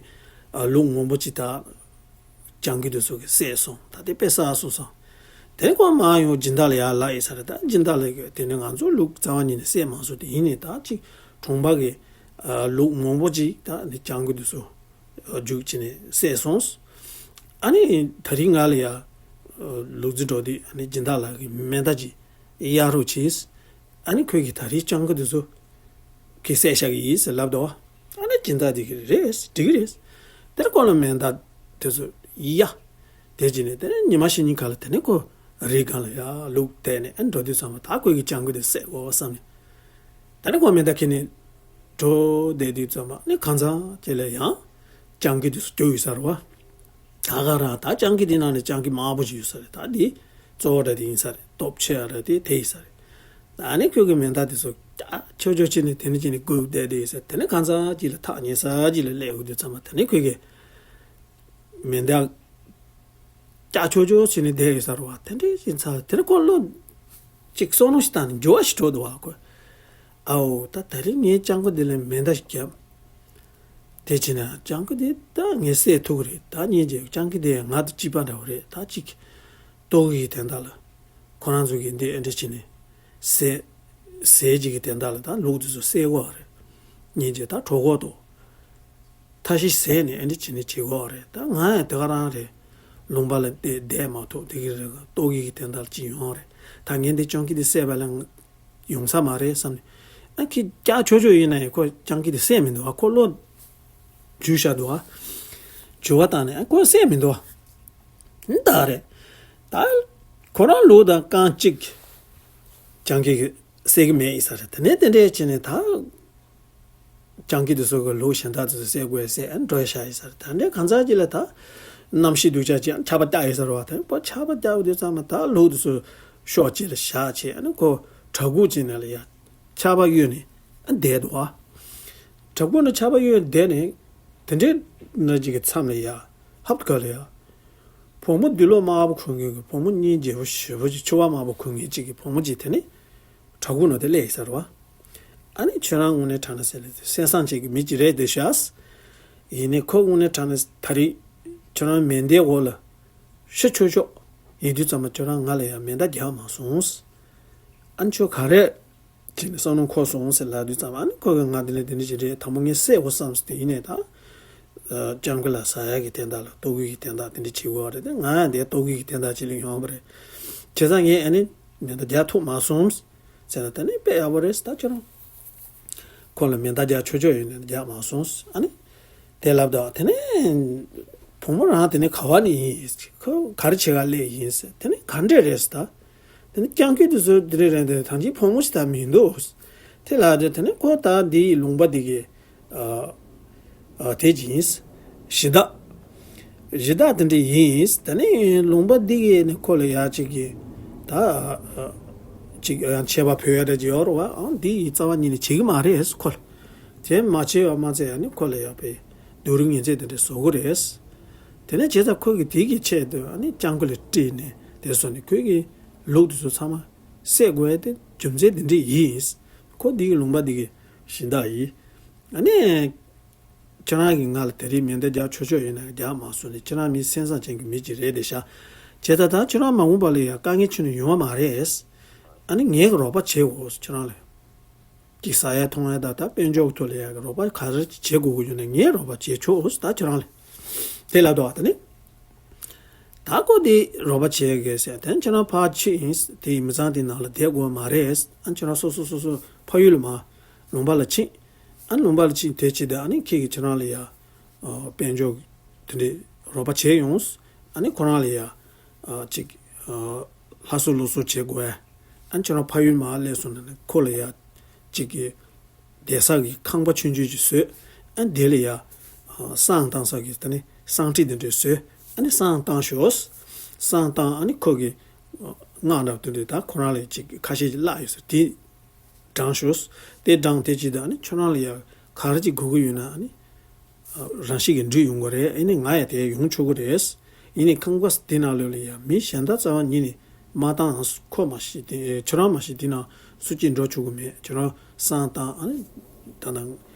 ལུག་མང་པོ་ཅིག་ད། སྤྱང་ཀི་དེ་ཚོ་གིས་བསད་སོང་། ད་དེ་དཔེ་བསགས་སོང་ཙང་། དེ་ཁོ་མར་ཡོང་སྦྱིན་བདག་ལ་ཡར་ལབ་ཡིན་ས་རེད། ད་སྦྱིན་བདག་ལ་གི་དེ་ནས་ང་ཚོ་ལུག་རྩ་བ་ཉིད་ནས་བསད་མ་སོང་། དེ་ཡིན་ནའི་ད་ཅིག་གྲོང་པ་གི་ལུག་མང་པོ་ཅིག་ད་ནི་སྤྱང་ཀི་དེ་ཚོ་རྒྱུགས་བྱས་ནས་བསད་སོང་། ཨ་ནི་ད་རིང་ང་ལ་ཡ་ལུག་རྫི་འགྲོ་དུས་ཨ་ནི་སྦྱིན་བདག་ལགས་ཀྱིས་མེ་མདའ་ཅིག་གཡར་རོགས་གྱིས། ཨ་ནི་ཁོས་ཀྱིས་ད་རིང་སྤྱང་ཀི་དེ་ཚོ་གིས་བསད་བཞག་གི་ཡིན་ཟེར་ལབ་འདུག་ཨ་ནི་སྦྱིན་བདག་དེ་གིས་རེད་འགྲིག་གི་རེད། དེར་ཁོ་ལ་མེ་མདའ་དེ་ཚོ་གཡར། དེ་བྱས་ནས་དེ་ནས་ཉི་མ་གཅིག་གཉིས་ཁ་ལ་དེ་ནས་ཁོ་རི་སྒང་ལ་ཡར་ལུག་བསྡད་ནས་ཨ་ནི་འགྲོ་དུས་ཙམ་པ་ད་ཁོས་ཀྱིས་སྤྱང་ཀི་དེ་བསད་དགོས་བསམ་ནས། ད་ནི་ཁོ་མེ་མདའ་ཁྱེར་ནས་འགྲོ་བསྡད་དུས་ཙམ་པ་ནི་གང་ཚང་ཅིག་ལ་ཡང་སྤྱང་ཀི་དེ་ཚོ་རྒྱུགས་ཡོད་ས་རེད་བ། ད་ག་རང་ད་སྤྱང་ཀི་དེ་ནང་ནས་སྤྱང་ཀི་དམར་པོ་ཞིག་ཡོད་ས་རེད། ད་འདི་གཙོ་བོ་འདྲ་དེ་ཡིན་ས་རེད། སྟོབས་ཆེ་བ་འདྲ་དེ་དེ་ཡིན་ས་རེད། ད་ནི་ཁོས་ཀྱིས་མེ་མདའ་དེ་ཚོ་ཀྱག་ཆོག་ཆོག་བྱས་ནས་དེ་ནས་བྱས་ནས་སྒུག་བསྡད་དེ་ཡིན་ས་རེད། དེ་ནས་གང་ཚང་ཅིག་ལ་ཐག་ཉེ་ས་ཅིག་ལ་སླེབས་ཡོང་དུས་ཙམ་པ་དེ་ནས་ཁོས་ཀྱིས་མེ་མདའ་ཀྱག་ཆོག་ཆོག་བྱས་ནས་བསྡད་ཡོད་ས་རེད་བ། དེ་འདྲ་ཡིན་ཙང་དེ་ནས་ཁོ་བློ་གཅིག་བསམ་བློ་ཞིག་བཏང་ནས་འགྱུར་བ་ཞིག་འགྲོ་འདུག་བ་ཁོས། ཨའོ་ད་ད་རིང་ངས་སྤྱང་ཀི་འདི་ལ་མེ་མདའ་ཞིག་བརྒྱབ། དེ་བྱས་ན་སྤྱང་ཀི་འདི་ད་ངས་བསད་ཐུབ་ཀྱི་རེད། ད་སྙིང་རྗེ། སྤྱང་ཀི་འདི་ང་དང་གཅིག་པ་འདྲ་བོ་རེད། ད་གཅིག་ལྟོ་གོས་ཀྱི་དོན་དག་ལ་ཁོ་རང་ཚོ་གིས་འདི་ཨེ་འདྲ་བྱས་ནས་ཟས་ཟས་ཅིག་གི་དོན་དག་ལ་ད་ལུག་དེ་ཚོ་བསད་དགོས་པ་རེད། སྙིང་རྗེ། ད་གྲོད་ཁོག་ཏུ་ཐབས་ཤེས་བཟས་ནས་ཨེ་འདྲ་བྱས་ནས་བྱེད་དགོས་པ་རེད། ད་ང་ཡང་དེ་ག་རང་རེད། ལུང་པ་ལ་བསྡད་བསྡད་མ་ཐུབ། དེ་གི་རེད། ལྟོ་གོས་ཀྱི་དོན་དག་ལ་ཅིག་ཡོང་བ་རེད། ད་ངས་འདི་སྤྱང་ཀི་འདི་བསད་པ་ལ་ཡོང་ས་མ་རེད་བསམ་ནས། ཨ་ཁྱི་ཀྱག་ཆོག་ཆོག་ཡིན་ན་ཡང་ཁོ་སྤྱང་ཀི་དེ་བསད་མི་འདུག་ཨ། ཁོ་བློ་འཇུ་བཞག་འདུག་ཨ། འཇུ་བ་བཏང་ནས་ཨ་ཁོ་བསད་མི་འདུག་ཨ། ད་རེད། ད་ཁོ་རང་ལུག་དང་རྐང་གཅིག་སྤྱང་ཀི་གིས་བསད་ཀྱི་མེད་ཡིན་ས་རེད། དེ་ནས་དེ་འདྲས་བྱས་ནས་ད་སྤྱང་ཀི་དེ་ཚོ་གི་ལུག་གཞན་དག་དེ་ཚོ་བསད་དགོས་ཟེར་ཨ་འགྲོ་ཡ་བཞག་ཡིན་ས་རེད། ད་འདྲས་གང་ཚང་ཅིག་ལ་ད་གནམ་གཤིས་སྡུག་ཅག་ཅིག་ཆར་པ་བརྒྱབ་ཡོད་ས་རེད་བ། དེ་ཁོ་ཆར་པ་བརྒྱབ་ཡོད་དུས་ཙམ་པ་ད་ལུག་དེ་ཚོ་ཤོག་ཅིག་ལ་བཞག་བྱས་ཨ་ནི་ཁོ་བྲག་ཕུག་ཅིག་ནང་ལ་ཡ་ཆར་པ་གཡོལ་ནས་ཨ་བསྡད་འདུག་ཨ། བྲག་ཕུག་ནང་ཆར་པ་གཡོལ་བསྡད་ནས་དེ་འདྲའི་ནང་ཅིག་གི་མཚམས་ལ་ཡ་ཧབ་ཁ་ལ་ཡ། བུ་མོ་འདི་ལོ་དམར་པོ་གོན་མཁན་གྱི་བུ་མོ། སྙིང་རྗེ་པོ་ཞེ་པོ་ཅིག་ཕྱུ་པ་དམར་པོ་གོན་མཁན་ཅིག་གི་བུ་མོ་ཅིག་དེ་ནི་བྲག་ཕུག་ནང་དེ་སླེབས་ཡོད་ས་རེད་བ། ཨ་ནི་ཁྱོད་རང་དངོས་གནས་དྲང་གནས་ཟེར་ན་སེམས་བཟང་ཅན་གྱི་མི་ཅིག་རེད་འདུག་ཤག། ཡིན་ནའི་ཁོ་དངོས་གནས་དྲང་གནས་ད་རེས་ཁྱོད་རང་མེ་མདའི་འོག་ལ་ཤི་ཆོག་ཆོག་ཡིན་དུས་ཙམ་པ་ཁྱོད་རང་ང་ལ་ཡང་མེ་མདའ་རྒྱག་མ་སོང་། ཨ་ནི་ཁྱོད་ག་རེ་བྱས་ནས་བསམ་བློ་འཁོར་སོང་ཟེར་ལབ་དུས་ཙམ་པ། ཨ་ནི་ཁོ་གིས་ང་དེ་ནས་དེ་འདྲ་ཞིག་རེད། དང་པོ་ངས་བསད་དགོས་བསམ་སོང་། དེ་ཡིན་ནའི་ད་སྤྱང་ཀི་ལ་ཟ་ཡག་གི་དོན་དག་ལ་ལྟོ་གོས་ཀྱི་དོན་དག་དེ་འདྲ་བྱེད་དགོས་པ་རེད། དེ་ང་ཡང་དེ་ལྟོ་གོས་ཀྱི་དོན་དག་ཅིག་ལ་ཡོང་བ་རེད། བྱས་ཙང་ངས་ཨ་ནི་མེ་མདའ་རྒྱག་ཐུབ་མ་སོང་། ཟེར་ན་དེ་ནི་དཔེ་ཡག་པོ་རེད། ད་ཁྱོད་རང་ཁོ་ལ་མེ་མདའ་རྒྱག་ཆོག་ཆོག་ཡོད་ནས་རྒྱག་མ་སོང་། ཨ་ནི་དེ་ལབ་དུས་དེ་ནི་བུ་མོ་རང་དེ་ནི་ག་བ་ནས་ཡིན། ཁོ་ག་རེ་བྱེད་ག་སླེབས་ཡིན་ཟེར། དེ་ནི་ག་འདྲས་རེད་ཟེར། ད་དེ་ནི་སྤྱང་ཀི་དེ་ཚོ་དེ་འདྲས་རེད་དེ་ཐང་ཅིག་བུ་མོ་ཞིག་ད་མི་འདུག་དེ་ལབ་དུས་དེ་ནི་ཁོ་ད་འདིའི་ལུང་པ་འདི་གི་ཨ། ཨ། དེ་ཅིག་ཡིན། གཞི་བདག་གཞི་བདག་དེ་འདྲ་ཡིན། དེ་ནས་ལུང་པ་འདི་གི་ནི་ཁོ་ལ་ཡག་ཅིག་གི་ད་ཨ། ཅིག་ཡང་ཆད་པ་ཕོད་ཡ་འདྲ་ཅིག་ཡོད་རེད་བ། ཨང་འདི་ཡི་རྩ་བ་ཉིད་ནས་བྱེད་ཀྱི་མ་རེད་ཁོ་ལ། དེ་མ་བྱས་པ་མ་ཚད་ཡང་ནི་ཁོ་ལ་ཡག་པའི་སྡུག་རུས་ངན་ཚད་དེ་འདྲ་བཟོ་གི་རེད། དེ་ནས་བྱས་ཙང་ཁོ་གིས་དེ་གི་ཆེད་དུ་ཨ་ནི་སྤྱང་ཀི་ལ་དཀྲིས་ནས་དེ་བཟོ་ནས་ཁོ་གི་ལུག་དེ་ཚོ་ཚང་མ་བསད་དགོས་ཡ་དེ་རྒྱུ་མཚན་དེ་འདྲ་ཡིན། ཁོ་འདི་གི་ལུང་པ་འདི་གི་གཞི་བདག་ཡིན། ཨ་ནི། ཁྱེད་རང་གིས་ང་ལ་དེ་རིང་མེ་མདའ་རྒྱག་ཆོག་ཆོག་ཡོད་ན་རྒྱག་མ་སོང་ནས། ཁྱེད་རང་མི་སེམས་བཟང་ཅན་གྱི་མི་ཅིག་རེད་དེ་ཤག། བྱས་ད་ད་ཁྱེད་རང་མ་འོངས་པ་ལ་ཡང་དཀའ་ངལ་ཁྱོན་ནས་ཡོང་བ་མ་རེད། ཨ་ནི་ངས་རོགས་པ་བྱེད་འོ་ཁྱེད་རང་ལ། ཅིག་ཟ་ཡ་འཐུང་ཡ་ད་ལྟ་དཔལ་འབྱོར་ཐོག་ལ་ཡ་གི་རོགས་པ་ག་རེ་བྱེད་དགོས་ཀྱི་ཡོད་ན་ངས་རོགས་པ་བྱེད་ཆོག་ད་ཁྱོད་རང་ལ། དེ་ལབ་འདུག་བ། ད་ནི་ད་ཁོ་དེ་རོགས་པ་བྱེད་གི་ཟེར། དེ་ཁྱོད་རང་ཕར་ཕྱིན་ཡིན། དེ་མི་ཚང་དེ་ནང་ལ་བསྡད་དགོས་མ་རེད། ཨ་ཁྱོད་རང་སོ་སོ་སོ་སོ་ཕ་ཡུལ་ལ་མར་ལུང་པ་ལ་ཕྱིན། ཨ་ལུང་པ་ལ་ཕྱིན་དེ་ཕྱིན་དེ་ཨ་ནི་ཁྱེད་ཀྱིས་ཁྱོད་རང་ལ་ཡ་དཔལ་འབྱོར་དེ་འདྲའི་རོགས་པ་བྱས་ཡོང་། ཨ་ནི་ཁོ་རང་ལ་ཡ་ཅིག་ལྷ་གསོལ་ལུག་གསོལ་བྱེད་དགོས། ཨ་ཁྱོད་རང་ཕ་ཡུལ་མར་སླེབས་སོང་ན་ནི་ཁོ་ལ་ཡ་ཅིག་གི་བསྡད་ས་གི་ཁང་པ་ཆུང་ཆུང་ཅིག་བཟོས། ཨ་དེ་ལ་ཡ་བསང་བཏང་ས་གི་ད་ནི་བསང་ཁྲི་དེ་འདྲ་བཟོས། ཨ་ནི་བསང་བཏང་ཤོག་བསང་བཏང་། ཨ་ནི་ཁོ་གི་སྔགས་འདྲ་པོ་དེ་འདྲ་ད་ཁོ་རང་ལ་ཅིག་ཁ་ཤས་ཅིག་བཀླགས་ཡོད་ས་དེ་བགྲངས་ཤོག་དེ་བགྲངས་དེ་ཅིག་ད་ནི་ཁྱོད་རང་ལ་ཡ་ག་རེ་ཅིག་དགོས་ཀྱི་ཡོད་ན་ཨ་ནི་རང་བཞིན་གྱིས་འགྲུབ་ཡོང་གི་རེད། ཨ་ནི་ང་ཡ་དེ་ཡོང་ཆོག་གི་རེད། ཡིན་ནའི་ཁང་པ་དེ་ནང་ལོགས་ལ་ཡ་མི་གཞན་དག་རྩ་བ་ཉིད་ནས་མ་བཏང་། ཁོ་མ་གཞི་དེ་ཁྱོད་རང་མ་གཞི་དེ་ནང་སུ་གཅིག་འགྲོ་ཆོག་གི་མེད། ཁྱོད་རང་བསང་བཏང་། ཨ་ནི་ད་ལྟ་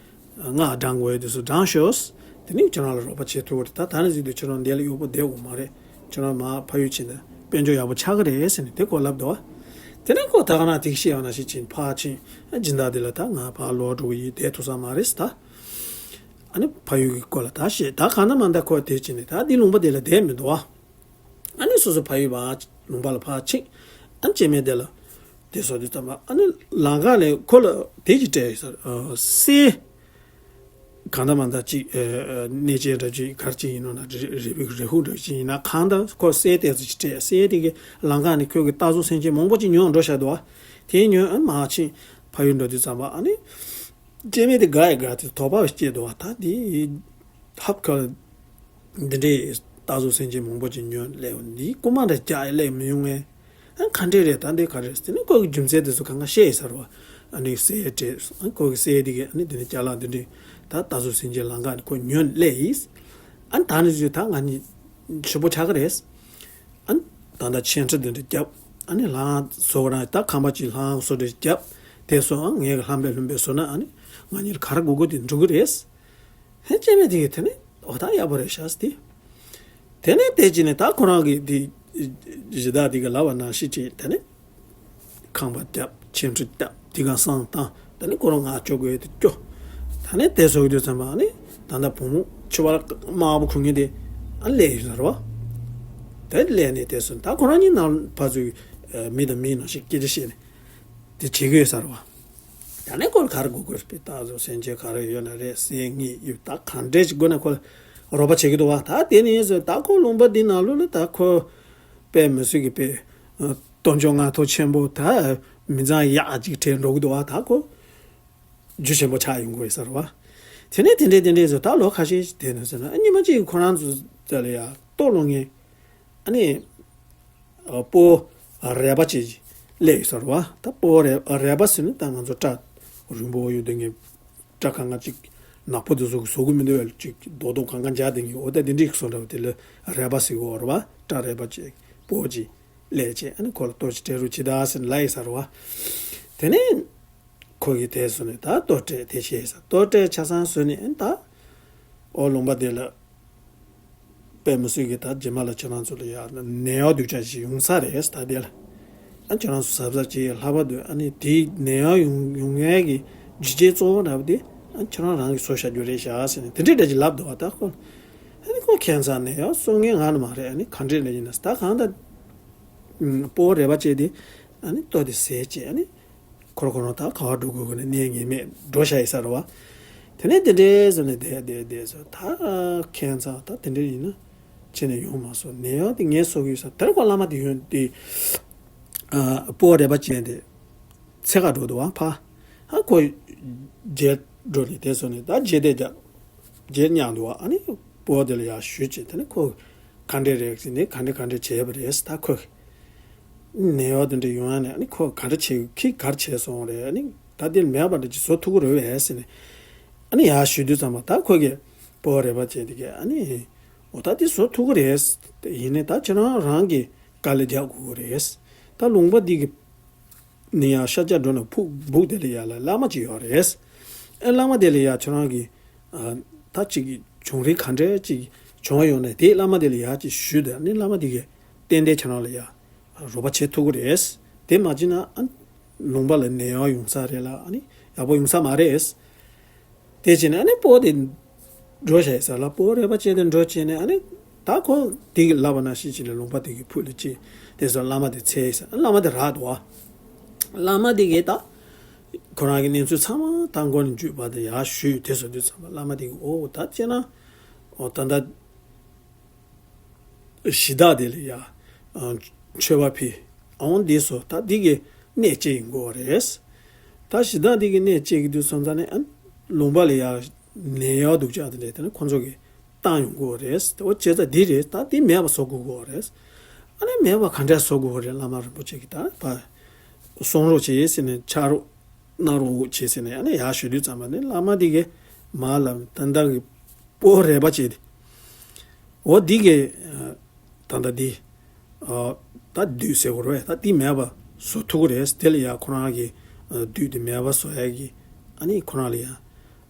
སྔགས་བགྲང་དགོས་ཡ་དེ་ཚོ་བགྲངས་ཤོག་དེ་ནས་ཁྱོད་རང་ལ་རོགས་པ་བྱེད་ཐུབ་ཀྱི་རེད། ད་ད་ནི་ཟིག་དུས་ཁྱོད་རང་འདི་ལ་གཡོག་པོ་བསྡད་དགོས་མ་རེད། ཁྱོད་རང་མར་ཕ་ཡུལ་ཕྱིན་ན་དཔལ་འབྱོར་ཡག་པོ་ཆགས་ཀྱི་རེད་ཟེར་ནས་དེ་ཁོ་ལབ་འདུག་བ། དེ་ནས་ཁོ་ད་ག་ན་དེ་བཤད་ཡོང་ན་ཤི་ཕྱིན་ཕར་ཕྱིན། ཨ་སྦྱིན་བདག་དེ་ལ་ད་ང་ཕར་ལོག་འགྲོ་གི་ཡིན། བསྡད་ཐུབ་ས་མ་རེད་ཟེར། ད་ཨ་ནི་ཕ་ཡུལ་གྱི་སྐོར་ལ་ད་བཤད། ད་གང་ལྟར་མ་ལྟར་ཁོ་དེ་ཕྱིན་ནས་ད་འདི་ལུང་པ་དེ་ལ་བསྡད་མི་འདུག་བ། ཨ་ནི་སོ་སོ་ཕ་ཡུལ་བ་ལུང་པ་ལ་ཕར་ཕྱིན། ཨ་ནི་སྐྱེ་དམན་དེ་ལ་དེ་སོ་དེ་ཙམ་པ་ཨ་ནི་ལམ་ཁ་ནས་ཁོ་ལ་དེ་ཅིག་སྤྲད་ཡོད་ས་རེད། ཨ་གསེར། གང་ལྟར་མ་ལྟར་ཅིག་ཨ་ཨ་གནས་ཆེན་འདྲ་ཅིག་ག་རེ་ཅིག་ཡིན་ནོ་ན་རི་རི་རི་ཧུ་འདྲ་ཅིག་ཡིན་ན་གང་ལྟར་ཁོ་གསེར་དེ་ཚོ་ཅིག་སྤྲད། གསེར་དེ་གི་ལམ་ཁ་ནས་ཁོ་གི་རྟ་ཟོག་སེམས་ཅན་མང་པོ་ཅིག་ཉོས་འགྲོ་བཞག་འདུག་བ། དེ་ཉོས་ཨ་ནི་མར་ཕྱིན་ཕ་ཡུལ་འགྲོ་དུས་ཙམ་པ་ཨ་ནི་སྐྱེ་དམན་དེ་དགའ་ཡི་དགའ་དེ་དོགས་པ་སྐྱེས་འདུག་བ། ད་དེ་ཧབ་ཁ་ལ་འདི་འདྲའི་རྟ་ཟོག་སེམས་ཅན་མང་པོ་ཅིག་ཉོས་སླེབས། འདི་རྐུ་མ་འདྲ་རྒྱག་ཡ་སླེབས་མི་ཡོང་ངས། ཨ་ག་འདྲས་རེད་ད་འདི་ག་རེད་ཟེར་ནས་ཁོ་གི་རྒྱུ་མཚན་དེ་ཚོ་གང་ག་བཤད་ཡོད་ས་རེད་བ། ཨ་ནི་གསེར་སྤྲད་སོང་། ཨ་ཁོ་གི་གསེར་དེ་གི་ཨ་ནི་དེ་ནས་ཅ་ལག་འདི་འདྲས་ད་རྟ་ཟོག་སེམས་ཅན་ལམ་ཁ་ནས་ཁོ་ཉོས་སླེབས་ཡིན། ཨ་ནི་ད་ནི་ཞུ་ད་ང་གཉིས་ཞུ་པོ་ཆགས་ཀྱི་རེད། ཨ་ནི་ད་ལྟ་ཆེན་ཁྲི་འདི་འདྲ་བརྒྱབ། ཨ་ནི་ལྷ་ཁང་བཟོ་བ་རང་ད་ཁང་པ་ཅིག་ལྷ་ཁང་བཟོ་འདྲ་བརྒྱབ། དེ་སོང་ཨ་ངས་གི་ལྷམ་པས་ལྷུམ་པས་བཟོ་ན་ཨ་ནི་ང་གཉིས་ལ་ག་རེ་དགོས་དགོས་དེ་འགྲུབ་ཀྱི་རེད། ཧེ་སྐྱེ་དམན་དེ་གི་དེ་ནི་འོ་ད་ཡག་པོ་རེད་ཤག་ཟེར་ཏེ། དེ་ནས་དེ་ཅི་ནས་ད་ཁོ་རང་གི་དེ་གཞི་བདག་དེ་གི་ལབ་པ་ནང་བཞིན་བྱས། དེ་ནས་ཁང་པ་བརྒྱབ། ཆེན་ཁྲི་བརྒྱབ། དེ་ག་བསང་བཏང་། དེ་ནས་ཁོ་རང་ང་ཅོག་གོས་དེ་སྐྱོ། ད་ནས་དེ་སོགས་དུས་ཙམ་པ་ནི་ད་ལྟ་བུ་མོ་ཕྱུ་པ་དམར་པོ་ཁུ་ངེ་དེ་ཨ་སླེབས་ཡོད་ཟེར་བ། དེ་སླེབས་ནས་དེ་སོང་ད་ཁོ་རང་གཉིས་ནང་ཕར་ཚུར་མི་དང་མི་ནང་བཞིན་སྐད་ཆ་བཤད་ནས་དེ་བྱེད་ཀྱི་ཡོད་ཟེར་བ། ད་ནས་ཁོ་ལ་ག་རེ་དགོས་དགོས་རེད་པས། རྟ་ཟོག་སེམས་ཅན་ག་རེ་ཡོད་ན་རེད། གསེར་དངུལ་གཡུ་ད་གང་འདྲས་ཅིག་དགོས་ན་ཁོ་ལ་རོགས་པ་བྱེད་ཀྱི་འདུག་བ། ད་དེ་ནས་ཟེར་ད་ཁོ་ལུང་པ་འདི་ནང་ལོགས་ལ་ད་ཁོ་དཔེ་མི་སྲིད་ཀྱི་དཔེ་ཨ་གཏོང་ཕྱོགས་མངའ་ཐང་ཆེན་པོ་ད་མི་ཚང་ཡག་ཅིག་གྲས་འགྲོ་གི་འདུག་བ། ད་ཁོ་རྒྱུ་ཆེན་པོ་ཆགས་ཡོང་གི་རེད་ཟེར་བ། དེ་ནས་དེ་འདྲས་དེ་འདྲས་ཟེར་ད་ལོ་ཁ་ཤས་ཤིག་དེ་ནས་ཟེར་ན་ཨ་ཉི་མ་གཅིག་ཁོ་རང་ཚོ་ཚོ་ལ་ཡ་ལྟོ་སློང་མཁན་ཨ་ནི་ཨ་སྤོ་བོ་རལ་པ་ཅིག་སླེབས་ཡོད་ཟེར་བ། ད་སྤོ་བོ་རལ་རལ་པ་ཟེར་ན་ད་ང་ཚོ་སྐྲ་རིང་པོ་ཡོད་དེ་ངས་སྐྲ་གང་ག་ཅིག་ནག་པོ་དེ་ཚོ་གི་བཟོ་གི་མི་འདུག་བས། ཅིག་རྡོག་རྡོག་གང་ག་འཇག་དེ་ངས་འོ་ད་དེ་འདྲའི་བཟོ་འདྲ་བ་དེ་ལ་རལ་པ་ཟེར་གི་ཡོད་རེད་བ། སྐྲ་རལ་པ་ཅིག་སྤོ་བོ་ཅིག་སླེབས་བྱས་ཨ་ནི་ཁོ་ལ་ལྟོ་ཅིག་སྤྲད་རོགས་བྱེད་ད་ཟེར་ལབ་ཡོད་ཟེར་བ། དེ་ནས་ཁོ་གིས་དེ་བཟོས་ནས་ད་ལྟོ་སྤྲད་དེ་བྱས་ཟེར། ལྟོ་སྤྲད་ཆ་ཚང་བཟོས་ནས་ཨ་ནི་ད་ཨོ་ལུང་པ་དེ་ལ་དཔེ་མི་སྲིད་ཀྱི་ད་རྗེས་མ་ལ་ཁྱེད་རང་ཚོ་ལ་ཡ་ནད་གཡོག་སྡུག་ཅག་ཞིག་ཡོང་ས་རེད་ད་དེ་ལ། ཨ་ཁྱེད་རང་ཚོ་གཟབ་གཟབ་བྱེད་ལྷག་པར་དུ་ཨ་ནི་དེའི་ནད་གཡོག་ཡོང་ཡོང་མཁན་གྱི་རྒྱུ་རྐྱེན་གཙོ་བོ་འདྲ་པོ་དེ་ཨ་ཁྱེད་རང་རང་གིས་བཟོ་བཞག་རྒྱུ་རེད་ཤག་ཟེར་ནས་དེ་འདྲའི་འདྲ་ཅིག་ལབ་འདུག་བ། ད་ཁོ་ཨ་ནི་ཁོ་ཁྱད་མཚར་ནད་གཡོག་གསོ་མཁན་ང་ནི་མ་རེད། ཨ་ནི་ག་འདྲས་ལ་ཡིན་ན་ད་གང་ལྟར་སྤོ་བོ་རལ་པ་བྱས་ཏེ་ཨ་ནི་ལྟོ་དེ་ཟས་བྱས་ཨ་ནི། ཁོ་རང་ཁོ་རང་ད་ག་པར་འགྲོ་དགོས་དགོས་ནས་གནས་ངེས་མེད་འགྲོ་བཞག་ཡིན་ས་རེད་བ། དེ་ནས་དེ་འདྲས་ཟེར་ནས་བསྡད་བསྡད་བསྡད་ཟེར་ད་ཁྱད་མཚར་ད་དེ་འདྲས་ཡིན་ན་ཁྱེད་ནས་ཡོང་མ་སོང་ནད་གཡོག་དེ་ངས་གསོ་གི་ཡོད་ས། དེར་ཁོ་བླ་མ་དེ་ཡོང་དེ་སྤོ་བོ་རལ་པ་ཅན་དེ་འཚོལ་ག་འགྲོ་འདུག་བ། ཕ་ཧ་ཁོ་མཇལ་འགྲོ་ནས་དེ་སོང་ནས་ད་མཇལ་བསྡད་རྒྱག་མཇལ་མྱངས་འདུག་བ། ཨ་ནི་སྤོ་བོ་དེ་ལ་ཡར་ཞུས་བྱས་དེ་ནས་ཁོ་ག་འདྲས་རེད་ཟེར་ནས་ག་འདྲས་ག་འདྲས་བྱས་པ་རེད་ད་ཁོ། ནད་གཡོག་དེ་འདྲ་ཡོང་ཡ་ནས་ཨ་ནི་ཁོ་ག་རེ་བྱེད་ཁྱི་ག་རེ་བྱས་སོང་རེད། ཨ་ནི་ད་དེ་མེད་པ་འདྲ་ཅིག་བཟོ་ཐུབ་ཀྱི་རེད་པས་ཟེར་ནས་ཨ་ནི་ཡར་ཞུ་དུས་ཙམ་པ་ད་ཁོ་གིས་སྤོ་བོ་རལ་པ་ཅན་དེ་གས་ཨ་ནི་འོ་ད་དེ་བཟོ་ཐུབ་ཀྱི་རེད། ཡིན་ནའི་ད་ཁྱེད་རང་རང་གིས་དཀའ་ལས་རྒྱག་དགོས་ཀྱི་རེད། ད་ལུང་པ་འདི་གི་ནས་ཡར་ཤར་རྒྱག་འགྲོ་ན་ཕུག་སྦུག་དེ་ལ་ཡར་ལ་བླ་མ་ཅིག་ཡོད་རེད། ཨ་བླ་མ་དེ་ལ་ཡར་ཁྱེད་རང་གིས་ཨ་ད་ཅིག་བྱུང་རིམ་ག་འདྲ་ཅིག་བྱུང་ཡོང་ན་དེ་བླ་མ་དེ་ལ་ཡར་ཅིག་ཞུས་ཏེ་ཨ་ནི་བླ་མ་དེ་གིས་ཏན་ཏན་ཁྱེད་རང་ལ་ཡར་རོགས་པ་བྱེད་ཐུབ་ཀྱི་རེད། དེ་མ་བྱས་ན་ཨ་ལུང་པ་ལ་ནད་གཡོག་ཡོང་ས་རེད་ལ་ཨ་ནི་ བདག་པོ་ཡོང་ས་མ་རེད། དེ་བྱས་ནས་ཨ་ནི་སྤོ་དེ་འགྲོ་བྱས་ས་ལ་སྤོ་རས་པ་བྱས་ཏེ་འགྲོ་བྱས་ནས་ཨ་ནི་ད་ཁོ་དེ་གི་ལབ་པ་ན་ཤི་ཅི་ལ་ལུང་པ་དེ་གི་ཕུ་ལ་ཅི་དེ་སོ་བླ་མ་དེ་འཚོལ་ས་བླ་མ་དེ་རག་འདུག་བ། བླ་མ་དེ་གིས་ད་ཁོ་རང་གི་གནས་ཚུལ་ཚང་མ་ད་མགོ་ནས་མཇུག་བར་དུ་ཡར་ཞུས་དེ་སོ་དུས་ཙམ་པ་བླ་མ་དེ་གིས་ཨོ་ད་ཅེ་ན་ཨོ་ད་ད། གཞི་བདག་དེ་ལ་ཡ། མཆོད་པ་ཕུལ། འོང་འདི་སོ་ད་འདི་གི་གནས་བཅས་ཡིན་དགོས་རེད། ད་གཞི་བདག་འདི་གི་གནས་བཅས་ཀྱི་དུས་སོང་ཙང་ནས་ཨ་ལུང་པ་ལ་ཡ་ནད་གཡོག་སྡུག་ཅག་དེ་འདྲས་དེ་ནི་ཁོང་ཚོ་གི་བཏང་ཡོང་དགོས་རེད། དེ་འོ་བྱས་ཙང་འདི་རེད། ད་འདི་མེད་པ་བཟོ་དགོས་དགོས་རེད། ཨ་ནི་མེད་པ་ག་འདྲས་བཟོ་དགོས་རེད། བླ་མ་རིན་པོ་ཆེ་གི་ད་ཕ་གསུང་རོགས་བྱེད་ཟེར་ནས་ཕྱག་རོགས་གནང་རོགས་བྱེད་ཟེར་ནས་ཨ་ནི་ཡར་ཞུ་དུས་ཙམ་པ་ནི་བླ་མ་འདི་གི་མ་ལ་ད་ལྟ་གི་སྤོ་རས་པ་བྱས་ཏེ། འོ་འདི་གི་ད་ལྟ་འདི་ད་བདུད་ཟེར་བ་རེད། ད་འདི་མེད་པ་བཟོ་ཐུབ་ཀྱི་རེད། དེ་ལ་ཡ་ཁོ་རང་གི་བདུད་དེ་མེད་པ་བཟོ་ཡ་གི་ཨ་ནི་ཁོ་རང་ལ་ཡ་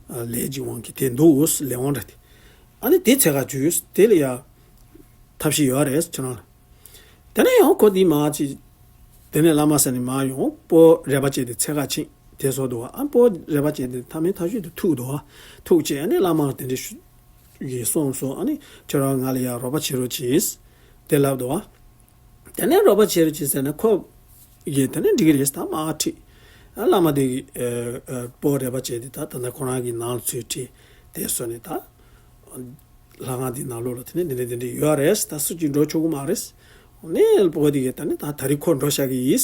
ལས་ཀྱི་དབང་གིས་དེ་འདུག་ལས་དབང་འདྲ་དེ་ཨ་ནི་དེ་ཚེ་ག་ཇུས་དེ་ལ་ཡ་ཐབས་ཤེས་ཡོད་རེད་ཁྱོད་རང་ལ། དེ་ནས་ཡང་ཁོ་འདི་མ་ཅི། དེ་ནས་བླ་མ་ས་ནས་མ་ཡོང་སྤོ་རས་པ་བྱས་ཏེ་ཚེ་ག་ཕྱིན་དེ་སོ་འདུག་ཨ་སྤོ་རས་པ་བྱས་ཏེ་ཐ་མའི་ཐག་ཆོད་དུ་ཐུག་འདུག་ཐུག་བྱས་ནས་བླ་མ་དེ་འདྲ་ཞུ་གིས་གསུངས་སོ། ཨ་ནི་ཁྱོད་རང་ང་ལ་ཡ་རོགས་པ་བྱེད་རོགས་གྱིས་དེ་ལབ་འདུག་དེ་ནས་རོགས་པ་བྱེད་རོགས་གྱིས་ཟེར་ནས་ཁོ་གིས་དེ་ནས་འགྲིག་གི་རེད་ད་མ་ཁྲིད། ཨ་བླ་མ་དེ་གིས་སྤོ་རས་པ་བྱས་ཏེ་ད་ད་ལྟ་ཁོ་རང་གི་ནང་ལ་ཚུར་ཁྲིད་དེ་སོ་ནས་ད། ལྷ་ཁང་འདི་ནང་ལོགས་ལ་དེ་ནས་འདི་འདྲ་འདི་འདྲ་ཡོད་རེད། ད་སུ་གཅིག་འགྲོ་ཆོག་གི་མ་རེད། ནས་སྤོ་དེ་གས་ད་ནི་ད་ད་རེས་ཁོ་འགྲོ་བཞག་གི་ཡིན།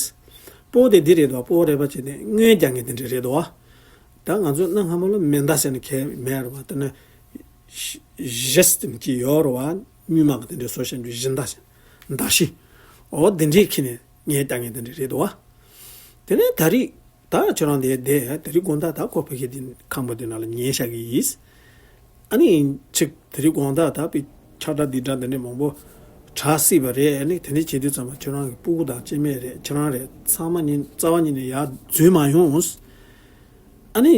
སྤོ་དེ་འདི་རེད་དོ། སྤོ་རས་པ་བྱས་ནས་དངུལ་རྒྱག་མཁན་དེ་འདྲ་རེད་དོ། ད་ང་ཚོ་གནའ་སྔ་མོ་ལ་མེ་མདའ་ཟེར་ནས་གས་མེད་རེད་བ། ད་ནི་ཞེས་དེ་ནི་གཅིག་ཡོད་རེད་བ། སྨྱུག་མ་གི་དེ་འདྲ་བཟོ་བཞིན་དུ་བཞིན་མདའ་ཟེར། མདའ་ཤི། འོ་དེ་འདྲའི་ཁྱེར་ནས་ངས་རྒྱག་མཁན་དེ་འདྲ་རེད་དོ། དེ་ནས་ད་རེས། ད་ཁྱོད་རང་དེ་བསྡད་དེ་རིང་དགོང་དག་ད་ཁོ་ཕ་གི་དེ་ཁང་པ་དེ་ནང་ལ་ཉལ་བཞག་གི་ཡིན། ཨ་ནི་ཅིག་དེ་རིང་དགོང་དག་ད་པི་ཆག་གྲགས་འདི་འདྲ་འདི་འདྲ་མང་པོ་གྲགས་སྲིད་པ་རེད། ཨ་ནི་དེ་འདྲ་བྱེད་དུས་ཙམ་པ་ཁྱོད་རང་གི་སྤུ་གུ་དང་སྐྱེ་དམན་རེད། ཁྱོད་རང་རེད། ཚང་མ་ཉིན་རྩ་བ་ཉིད་ནས་ཡར་འཛུལ་མ་ཡོང་། ཨ་ནི་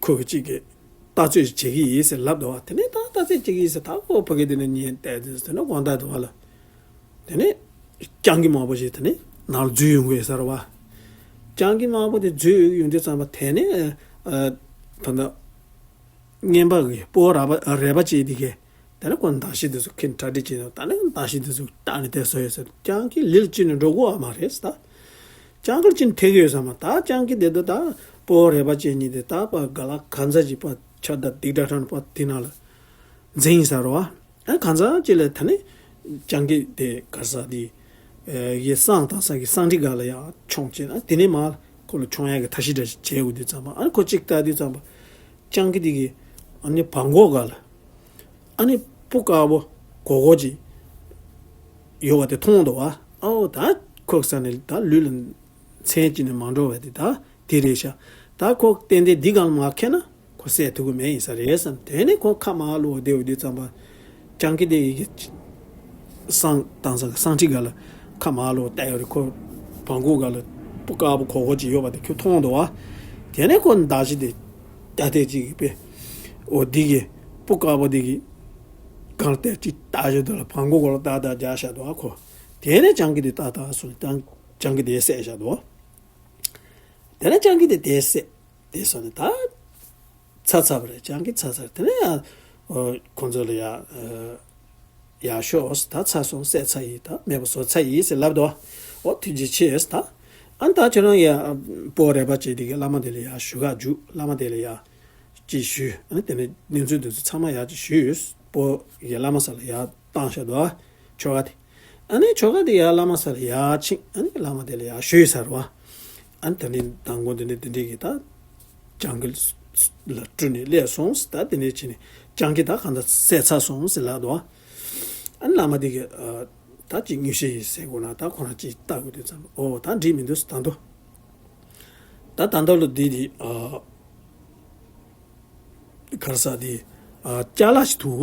ཁོ་གི་ཅིག་གི་ལྟ་ཚོད་བྱེད་ཀྱི་ཡིན་ཟེར་ལབ་འདུག་བ། དེ་ནས་ད་ལྟ་ཚོད་བྱེད་ཀྱི་ཡིན་ཟེར་ད་ཁོ་ཕ་གི་དེ་ནས་ཉལ་བསྡད་དུས་དེ་ནས་དགོང་དག་འདུག་བ་ལ། དེ་ནས་སྤྱང་ཀི་མང་པོ་ཞིག་དེ་ནས་ནང་ལ་འཛུལ་ཡོང་གི་ཡོད་ས་རེད་བ། སྤྱང་ཀི་མང་པོ་དེ་འཛུལ་ཡོང་དུས་ཙམ་པ་དེ་ནས་ཨ་ད་ལྟ་རྔན་པ་གི་སྤོ་ར་པ་རས་པ་བྱས་དེ་གས་དེ་ནས་ཁོ་མདའ་ཤིང་དེ་ཚོ་ཁྱེར་གྲ་སྒྲིག་བྱས་ནས་ད་ནས་མདའ་ཤིང་དེ་ཚོ་བཏགས་ནས་དེ་བཟོ་ཡོད་ས། སྤྱང་ཀི་ལིལ་ཅི་ནས་འགྲོ་གོ་བ་མ་རེད་ད། སྤྱང་ཀི་ལ་ཅི་ནས་ཐེག་ཡོད་ས་མ་ད། སྤྱང་ཀི་དེ་ཚོ་ད་སྤོ་རས་པ་བྱས་ཉིན་དེ་ད་པ་ག་ལ་ག་ཚ་ཅིག་པ་ཆ་ད་སྡིག་དྲ་ཁྲ་ནས་པ་དེ་ནང་ལ་འཛིན་ཡིན་ས་རེད་བ། ཨ་གང་ཟག་ཅིག་ལ་ད་ནི་སྤྱང་ཀི་དེ་གར་ས་དེ་ཡི་སང་དང་ས་གི་སང་ཁྲི་ག་ལ་ཡ་མཆོང་བྱས་ན་དེ་ནས་མ་ཁོ་ལ་མཆོང་ཡ་གི་ཐབས་ཤེས་འདྲ་ཞིག་བྱས་འོ་དུས་ཙམ་པ། ཨ་ནི་ཁོ་གཅིག་ལྟ་དུས་ཙམ་པ་སྤྱང་ཀི་དེ་གི་ཨ་ནི་བང་གོ་ག་ལ་ཨ་ནི་སྤུ་དཀར་པོ་གོ་གོ་ཅིག་ཡོད་པ་དེ་མཐོང་འདུག་བ། ཨའོ་ད་ཁོ་ས་ནས་ད་ལུས་ལ་མཚན་གཅིག་ནས་མ་འགྲོ་བ་དེ་ད་དེ་རེད་ཤག་ད་ཁོ་ཏན་ཏན་འདི་གང་མ་ཁེལ་ན། ཁོ་བསད་ཐུབ་ཀྱི་མེད་ཡིན་ས་རེད་བསམ། དེ་ནས་ཁོ་ཁ་མར་ལོག་བསྡད་འོ་དུས་ཙམ་པ། སྤྱང་ཀི་དེ་ཡི་གེ་སང་དང་སང་སང་ཁྲི་ག་ལ་ཁ་མར་ལོག་བལྟས་ཡོད་རེད། ཁོ་བང་གོ་ག་ལ་སྤུ་དཀར་པོ་གོ་གོ་ཅིག་ཡོད་པ་དེ་ཁོས་མཐོང་འདུག་བ། དེ་ནས་ཁོ་མདའ་ཤིང་དེ་རྒྱ་ཐེག་ཅིག་གིས་པས། འོ་འདི་གི་སྤུ་དཀར་པོ་འདི་གི་གང་ལྟར་ཅིག་བཏགས་བཞག་འདུག་ལ་བང་གོ་ག་ལ་ཏག་ཏག་རྒྱག་བཞག་འདུག་བ་ཁོ། དེ་ནས་སྤྱང་ཀི་དེ་ཏག་ཏག་སོང་ནས་སྤྱང་ཀི་དེ་བསད་བཞག་འདུག་བ། དེ་ནས་སྤྱང་ཀི་དེ་དེ་བསད་དེ་སོང་ནས་ད། ཚར་ཚར་བ་རེད། སྤྱང་ཀི་ཚར་ཚར། དེ་ནས་ཡང་ཁོང་ཚོ་ལ་ཡ་ཡག་ཤོས་ད་ཚར་སོང་བསད་ཚར་ཡིན། ད་མེད་པ་བཟོ་ཚར་ཡིན་ཟེར་ལབ་འདུག་ཨོ་ཐུགས་རྗེ་ཆེ་ད། ཨ་ནི་ད་ཁྱོད་རང་ཡ་སྤོ་རས་པ་བྱས་དེ་གའི་བླ་མ་དེ་ལ་ཡ་ཞུ་ག་འཇུག་བླ་མ་དེ་ལ་ཡ་ཅིག་ཞུས། ཨ་ནི་དེ་ནས་གནས་ཚུལ་དེ་ཚོ་ཚང་མ་ཡ་ཅིག་ཞུས། སྤོ་ཡ་བླ་མ་ས་ལ་ཡ་བཏང་བཞག་འདུག་ཆོ་ག་དེ། ཨ་ནི་ཆོ་ག་དེ་ཡར་བླ་མ་ས་ལ་ཡར་ཕྱིན། ཨ་ནི་བླ་མ་དེ་ལ་ཡར་ཞུས་ཚར་བ། ཨ་ནི་དེ་ནས་མདང་དགོང་དེ་ནས་དེ་འདྲས་ཀྱི་ད་སྤྱང་ཀི་ལ་སྤྲུལ་ནས་སླེབས་སོང་། ད་དེ་ནས་ཕྱིན་ནས་སྤྱང་ཀི་ད་གང་ལྟར་བསད་ཚར་སོང་ཟེར་ལབ་འདུག་ཨ་ནི་བླ་མ་དེ་གིས་ད་ཅིག་མངོན་ཤེས་ཡིན་ཟེར་དགོས་ན་ད་ཁོ་རང་ཅིག་ལྟ་དགོས་དུས་ཙམ་པ་ཨོ་ད་འགྲིག་མི་འདུག་ད་འདུག་ད་ད་འདུག་ལོ་འདི་འདི་གར་ས་དེ། ཨ་ཅ་ལག་ཞིག་འདུག་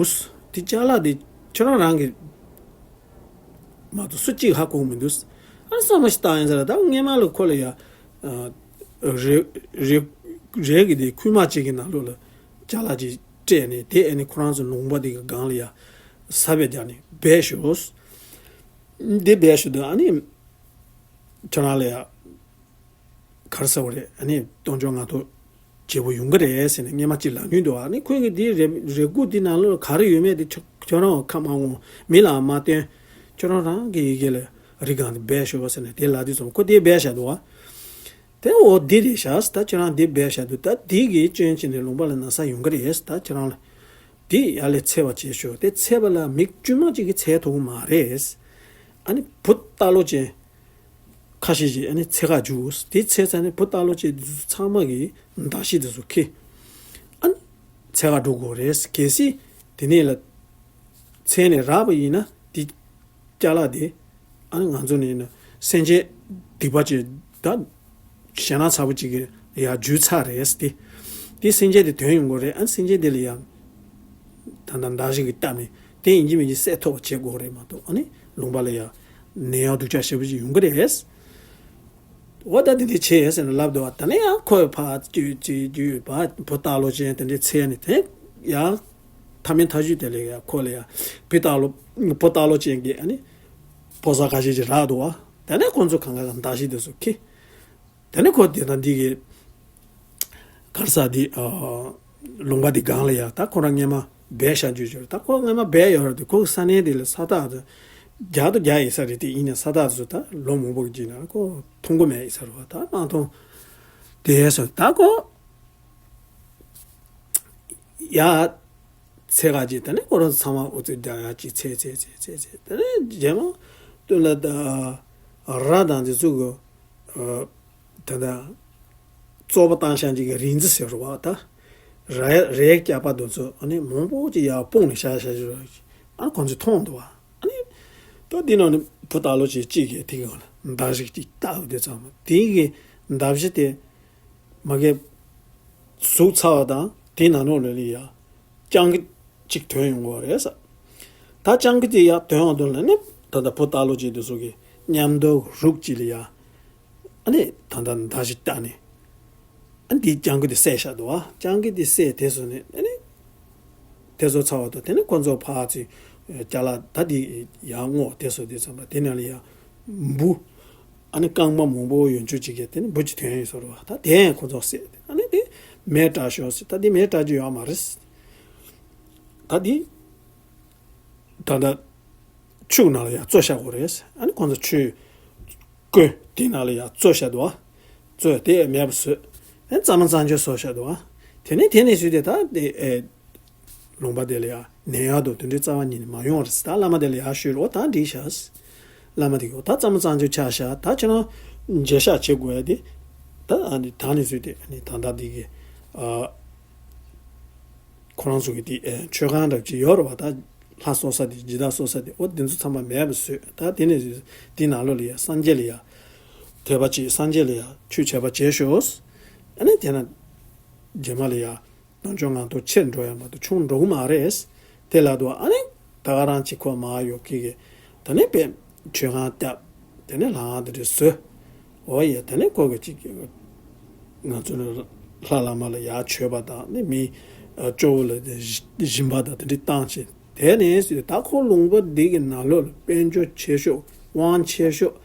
དེ་ཅ་ལག་དེ་ཁྱོད་རང་རང་གི་མ་གཏོགས་སུ་གཅིག་ཧ་གོ་མི་འདུག་ཨ་བསམ་པ་ཞིག་བཏང་ཡིན་ཟེར་ལ་ད་སྔས་མ་ལ་ཁོ་ལ་ཡ། ཨ་རེ་རེ་རེ་གི་དེ་ཁུག་མ་གཅིག་གི་ནང་ལོགས་ལ་ཅ་ལག་ཅིག་སྤྲད་ནས་དེ་ཨ་ནི་ཁོ་རང་ཚོ་ལུང་པ་དེ་གི་སྒང་ལ་ཡ་ས་བས་རྒྱག་ནས་སྦས་ཞོག་དེ་སྦས་ཞོག་དུས་ཨ་ནི་ཁྱོད་རང་ལ་ཡ། ག་རེ་ཟེར་བ་རེད། ཨ་ནི་སྟོང་ཕྲག་ལྔ་སྟོང་བྱེད་པོ་ཡོང་གི་རེད་ཟེར་ནས་སྔོན་མ་གཅིག་ལབ་མྱོང་འདུག་ཨ་ནི་ཁོས་གི་དེའི་རེ་རེ་སྒུག་དེ་ནང་ལོགས་ག་རེ་ཡོད་མེད་དེ་ཁྱོད་ཁྱོད་རང་ཁ་མ་ངོ་མི་ལ་མ་སྟོན། ཁྱོད་རང་རང་གི་ཡི་གེ་ལ་རི་སྒང་དེ་སྦས་ཤོག་ཟེར་ནས་དེ་ལབ་དུས་ཙམ་ཁོ་དེ་སྦས་བཞག་འདུག་ཨ། དེ་འོ་འདི་རེད་ཤག་ད་ཁྱེད་རང་འདི་སྦས་བཞག་འདུག་ད་འདི་གིས་སྐྱོན་བྱས་ནས་ལུང་པ་ལ་ན་ཚ་ཡོང་གི་རེད། ད་ཁྱེད་རང་ལ་འདི་ཡར་ལས་འཚོལ་བ་བྱེད་ཤོག་དེ་འཚོལ་བ་ལ་མི་དཀྱུས་མ་གཅིག་གིས་འཚོལ་ཐུབ་ཀྱི་མ་རེད། ཨ་ནི་བུ་རྟ་ལོ་ཅན་ཁ་ཤས་ཀྱིས་ཨ་ནི་འཚོལ་ག་འཇུག་དེ་འཚོལ་ཚར་ནས་བུ་རྟ་ལོ་ཅན་དེ་ཚོ་ཚང་མ་གིས་མདའ་ཤིག་དེ་ཚོ་ཁྱེར། ཨ་ནི་འཚོལ་ག་འགྲོ་དགོས་རེད། གལ་སྲིད་དེ་ནས་ལ་འཚོལ་ནས་རག་པ་ཡིན་ན་དེ་ཅ་ལག་དེ་ཨ་ནི་ང་ཚོ་ནས་ན་སེམས་ཅན་སྡིག་པ་ཅིག་ད་ཞེད་སྣང་ཚ་པོ་ཅིག་གི་ཡར་འཇུས་ཚར་རེད་དེ། དེ་སེམས་ཅན་དེ་དོན་ཡོང་དགོས་རེད། ཨ་ནི་སེམས་ཅན་དེ་ལ་ཡང་ད་ལྟ་མདའ་ཞིག་གིས་བཏབ་ནས་དེ་ཡིན་གཅིག་མིན་གཅིག་བསད་ཐུབ་པ་བྱེད་དགོས་རེད་མ་གཏོགས། ཨ་ནི་ལུང་པ་ལ་ཡང་ནད་ཡམས་སྡུག་ཅག་ཞེ་པོ་ཅིག་ཡོང་གི་རེད། འོ་ད་དེ་འདྲ་བྱས་ཟེར་ནས་ལབ་འདུག་བ། དེ་ནས་ཡང་ཁོས་ཕར་བསྐྱོད་བྱས་བསྐྱོད་པ་བུ་རྟ་ལོ་ཅན་དེ་འདྲ་འཚོལ་ནས་དེ་ཡང་མཐའ་མའི་མཐའ་གཞུག་དེ་ལ་ཡང་ཁོ་ལ་ཡང་བུ་རྟ་ལོ་བུ་རྟ་ལོ་ཅན་གྱི་ཨ་ནི་ཕོ་གསར་ཁ་ཤས་ཅིག་རག་འདུག་བ། དེ་ནས་ཁོ་ཚོ་གང་ག་གང་མདའ་ཤིག་དེ་ཚོ་ཁྱེར། དེ་ནས་ཁོ་དེ་དང་འདི་གི་ག་རེ་ཟེར་དེ་ཨ་ལུང་པ་འདི་སྒང་ལ་ཡ་ད་ཁོ་རང་སྔོན་མ་སྦས་བཞག་རྒྱུ་ཅིག་རེད། ད་ཁོ་སྔོན་མ་སྦས་ཡོད་རེད་དེ། ཁོ་གི་ས་གནས་དེ་ལ་ས་ཐག་དེ་རྒྱག་ཏུ་རྒྱག་ཡིན་ས་རེད་དེ། ཡིན་ནའི་ས་ཐག་དེ་ཚོ་ད་ལོ་མང་པོ་གི་རྗེས་ནས་ཁོ་མཐོང་གི་མེད་ཡིན་ས་རེད་བ། ད་མ་མཐོང་། དེ་སོ་ད་ཁོ་ཡ་འཚོལ་ག་ཅིག་དེ་ནས་ཁོ་རང་ཚང་མ་འུ་ཚོས་རྒྱག་ཡ་ཅིག་འཚོལ་འཚོལ་འཚོལ་འཚོལ་འཚོལ། དེ་ནས་རྗེས་མ་སྟོད་ལ་ད་ར་དང་དེ་ཚོ་གི་ཨ་ད་ད་བཙོག་པ་བཏང་བཞག་ཅིག་གི་རིལ་རྩི་ཟེར་བ་ད། ར་རས་སྐྱག་པ་དེ་ཚོ་ཨ་ནི་མང་པོ་ཅིག་ཡར་སྤུངས་ནས་བཞག་བཞག་ཅིག་རེད། ཨ་ནི་ཁོང་ཚོས་མཐོང་འདུག་བ། ཨ་ནི་ད་འདི་ནང་ནས་བུ་རྟ་ལོ་ཅན་གཅིག་གིས་དེ་གི་མདའ་ཞིག་ཅིག་བཏབ་དེ་ཚང་མ་དེ་གི་མདའ་བཞི་དེ་མ་གི་ཟུག་ཚར་བ་དང་དེ་ནང་ལོགས་ལ་ལི་ཡ་སྤྱང་ཀི་གཅིག་ཐོན་ཡོང་གི་རེད་ས། ད་སྤྱང་ཀི་དེ་ཡར་ཐོན་འོང་དུས་ལ་ནི་ད་ལྟ་བུ་རྟ་ལོ་ཅན་དེ་ཚོ་གི་མཉམ་དུ་རུག་ཅིག་ལ་ཡ། ཨ་ནི་ད་ལྟ་མདའ་ཞིག་བཏགས་ནས། ཨ་ནི་དེ་སྤྱང་ཀི་དེ་བསད་བཞག་འདུག་བ། སྤྱང་ཀི་དེ་བསད་དེ་སོང་ནས་ཨ་ནི་དེ་ཚོ་ཚར་བ་དང་དེ་ནས་ཁོ་ཚོ་ཕར་ཚུར་ཅ་ལག་ད་དེ་ཡར་སྔོག་དེ་སོང་དུས་ཙམ་པ་དེ་ནང་ལ་ཡ་འབུ། ཨ་ནི་རྐང་པ་མང་པོ་ཡོད་ཆོག་ཅིག་གི་དེ་ནི་འབུ་ཅིག་ཐོན་ཡོང་ས་རེད་བ། ད་དེ་ཡང་ཁོ་ཚོ་བསད་དེ་ཨ་ནི་དེ་མེ་སྲེག་ཤོག་ཟེར། ད་དེ་མེ་སྲེག་རྒྱུ་ཡོད་མ་རེད། ད་དེ་ད་ལྟ་ཕྱུགས་ནང་ལ་ཡང་བཙོས་བཞག་དགོས་རེད། ཨ་ནི་ཁོང་ཚོ་ཆུ་བསྐོལ་དེ་ནང་ལ་ཡང་བཙོས་བཞག་འདུག་བ། བཙོས་དེ་མེད་པ་བཟོས། ཨ་ནི་གཙང་མ་གཙང་རྐྱང་བཟོས་བཞག་འདུག་བ། དེ་ནས་དེ་ནས་བཟོས་ཏེ་ད་དེ་ཨེ་ལུང་པ་དེ་ལ་ཡང་ནད་ཡམས་དང་དེ་འདྲའི་རྩ་བ་ཉིད་ནས་མ་ཡོང་བ་རེད། ད་བླ་མ་དེ་ལ་ཡང་ཞུས་རོགས། ད་འགྲིག་ཤག་བླ་མ་དེ་གིས་ད་གཙང་མ་གཙང་རྐྱང་ཆགས་ཤག་ད་ཁྱེད་རང་མཇལ་ཤག་བྱེད་དགོས་ཡ་དེ་ད་ཨ་ནི་ད་ནས་བཟོས་ཏེ་ཨ་ནི་ད་ལྟ་དེ་གི་ཨ། ཁོ་རང་ཚོ་གི་དེ་ཨེ་མཆོད་ཁང་འདྲ་ཅིག་ཡོད་རེད་བ། ད་ལྷ་གསོལ་ས་དེ་སྦྱིན་བདག་གསོལ་ས་དེ་འོ་དེ་ཚོ་ཚང་མ་མེད་པ་བཟོས། ད་དེ་ནས་དེ་ནང་ལོགས་ལ་ཡ་སངས་རྒྱས་ལ་ཡ་དད་པ་བྱེད། སངས་རྒྱས་ལ་ཡ་ཆོས་བྱེད་པ་བྱེད་ཤོག་ཨ་ནི་དེ་ན་རྗེས་མ་ལ་ཡ་ནང་ཆོས་ངང་ཐོག་ཆེར་འགྲོ་ཡ་མ་གཏོགས་ཆུང་འགྲོ་གི་མ་རེད། དེ་ལ་དུ་ཨ་ནི་ད་ག་རང་ཅིག་ཁོ་མ་ཡོད་ཀི་གི་ད་ནི་པས་མཆོད་ཁང་བཏབ། དེ་ནས་ལྷ་ཁང་དེ་འདྲ་བཟོས། འོ་ཡ་དེ་ནས་ཁོ་གི་ཅིག་ང་ཚོ་ལ་ལྷ་བླ་མ་ལ་ཡར་མཆོད་པ་དང་ནི་མི་ཨ་སྐྱོ་བོ་ལ་དེ་སྦྱིན་པ་དང་དེ་འདྲ་བཏང་བྱས། དེ་ནས་ཟེར་ད་ཁོ་ལུང་པ་འདི་གི་ནང་ལོགས་ལ་དཔལ་འབྱོར་ཆེ་ཤོས་དབང་ཆེ་ཤོས་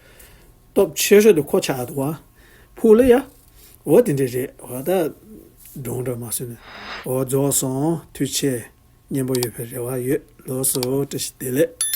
སྟོབས་ཆེ་ཤོས་དེ་ཁོ་ཆགས་འདུག་བ། ཕུག་ལ་ཡ། འོ་དེ་འདྲ་རེད། འོ་ད་སྒྲུང་འདྲ་མ་བཟོས་ནས། འོ་རྫོགས་སོང་། ཐུགས་རྗེ་ཆེ། སྙན་པོ་ཡོད་པའི་རེ་བ་ཡོད། ལགས་སོ། བཀྲ་ཤིས་བདེ་ལེགས།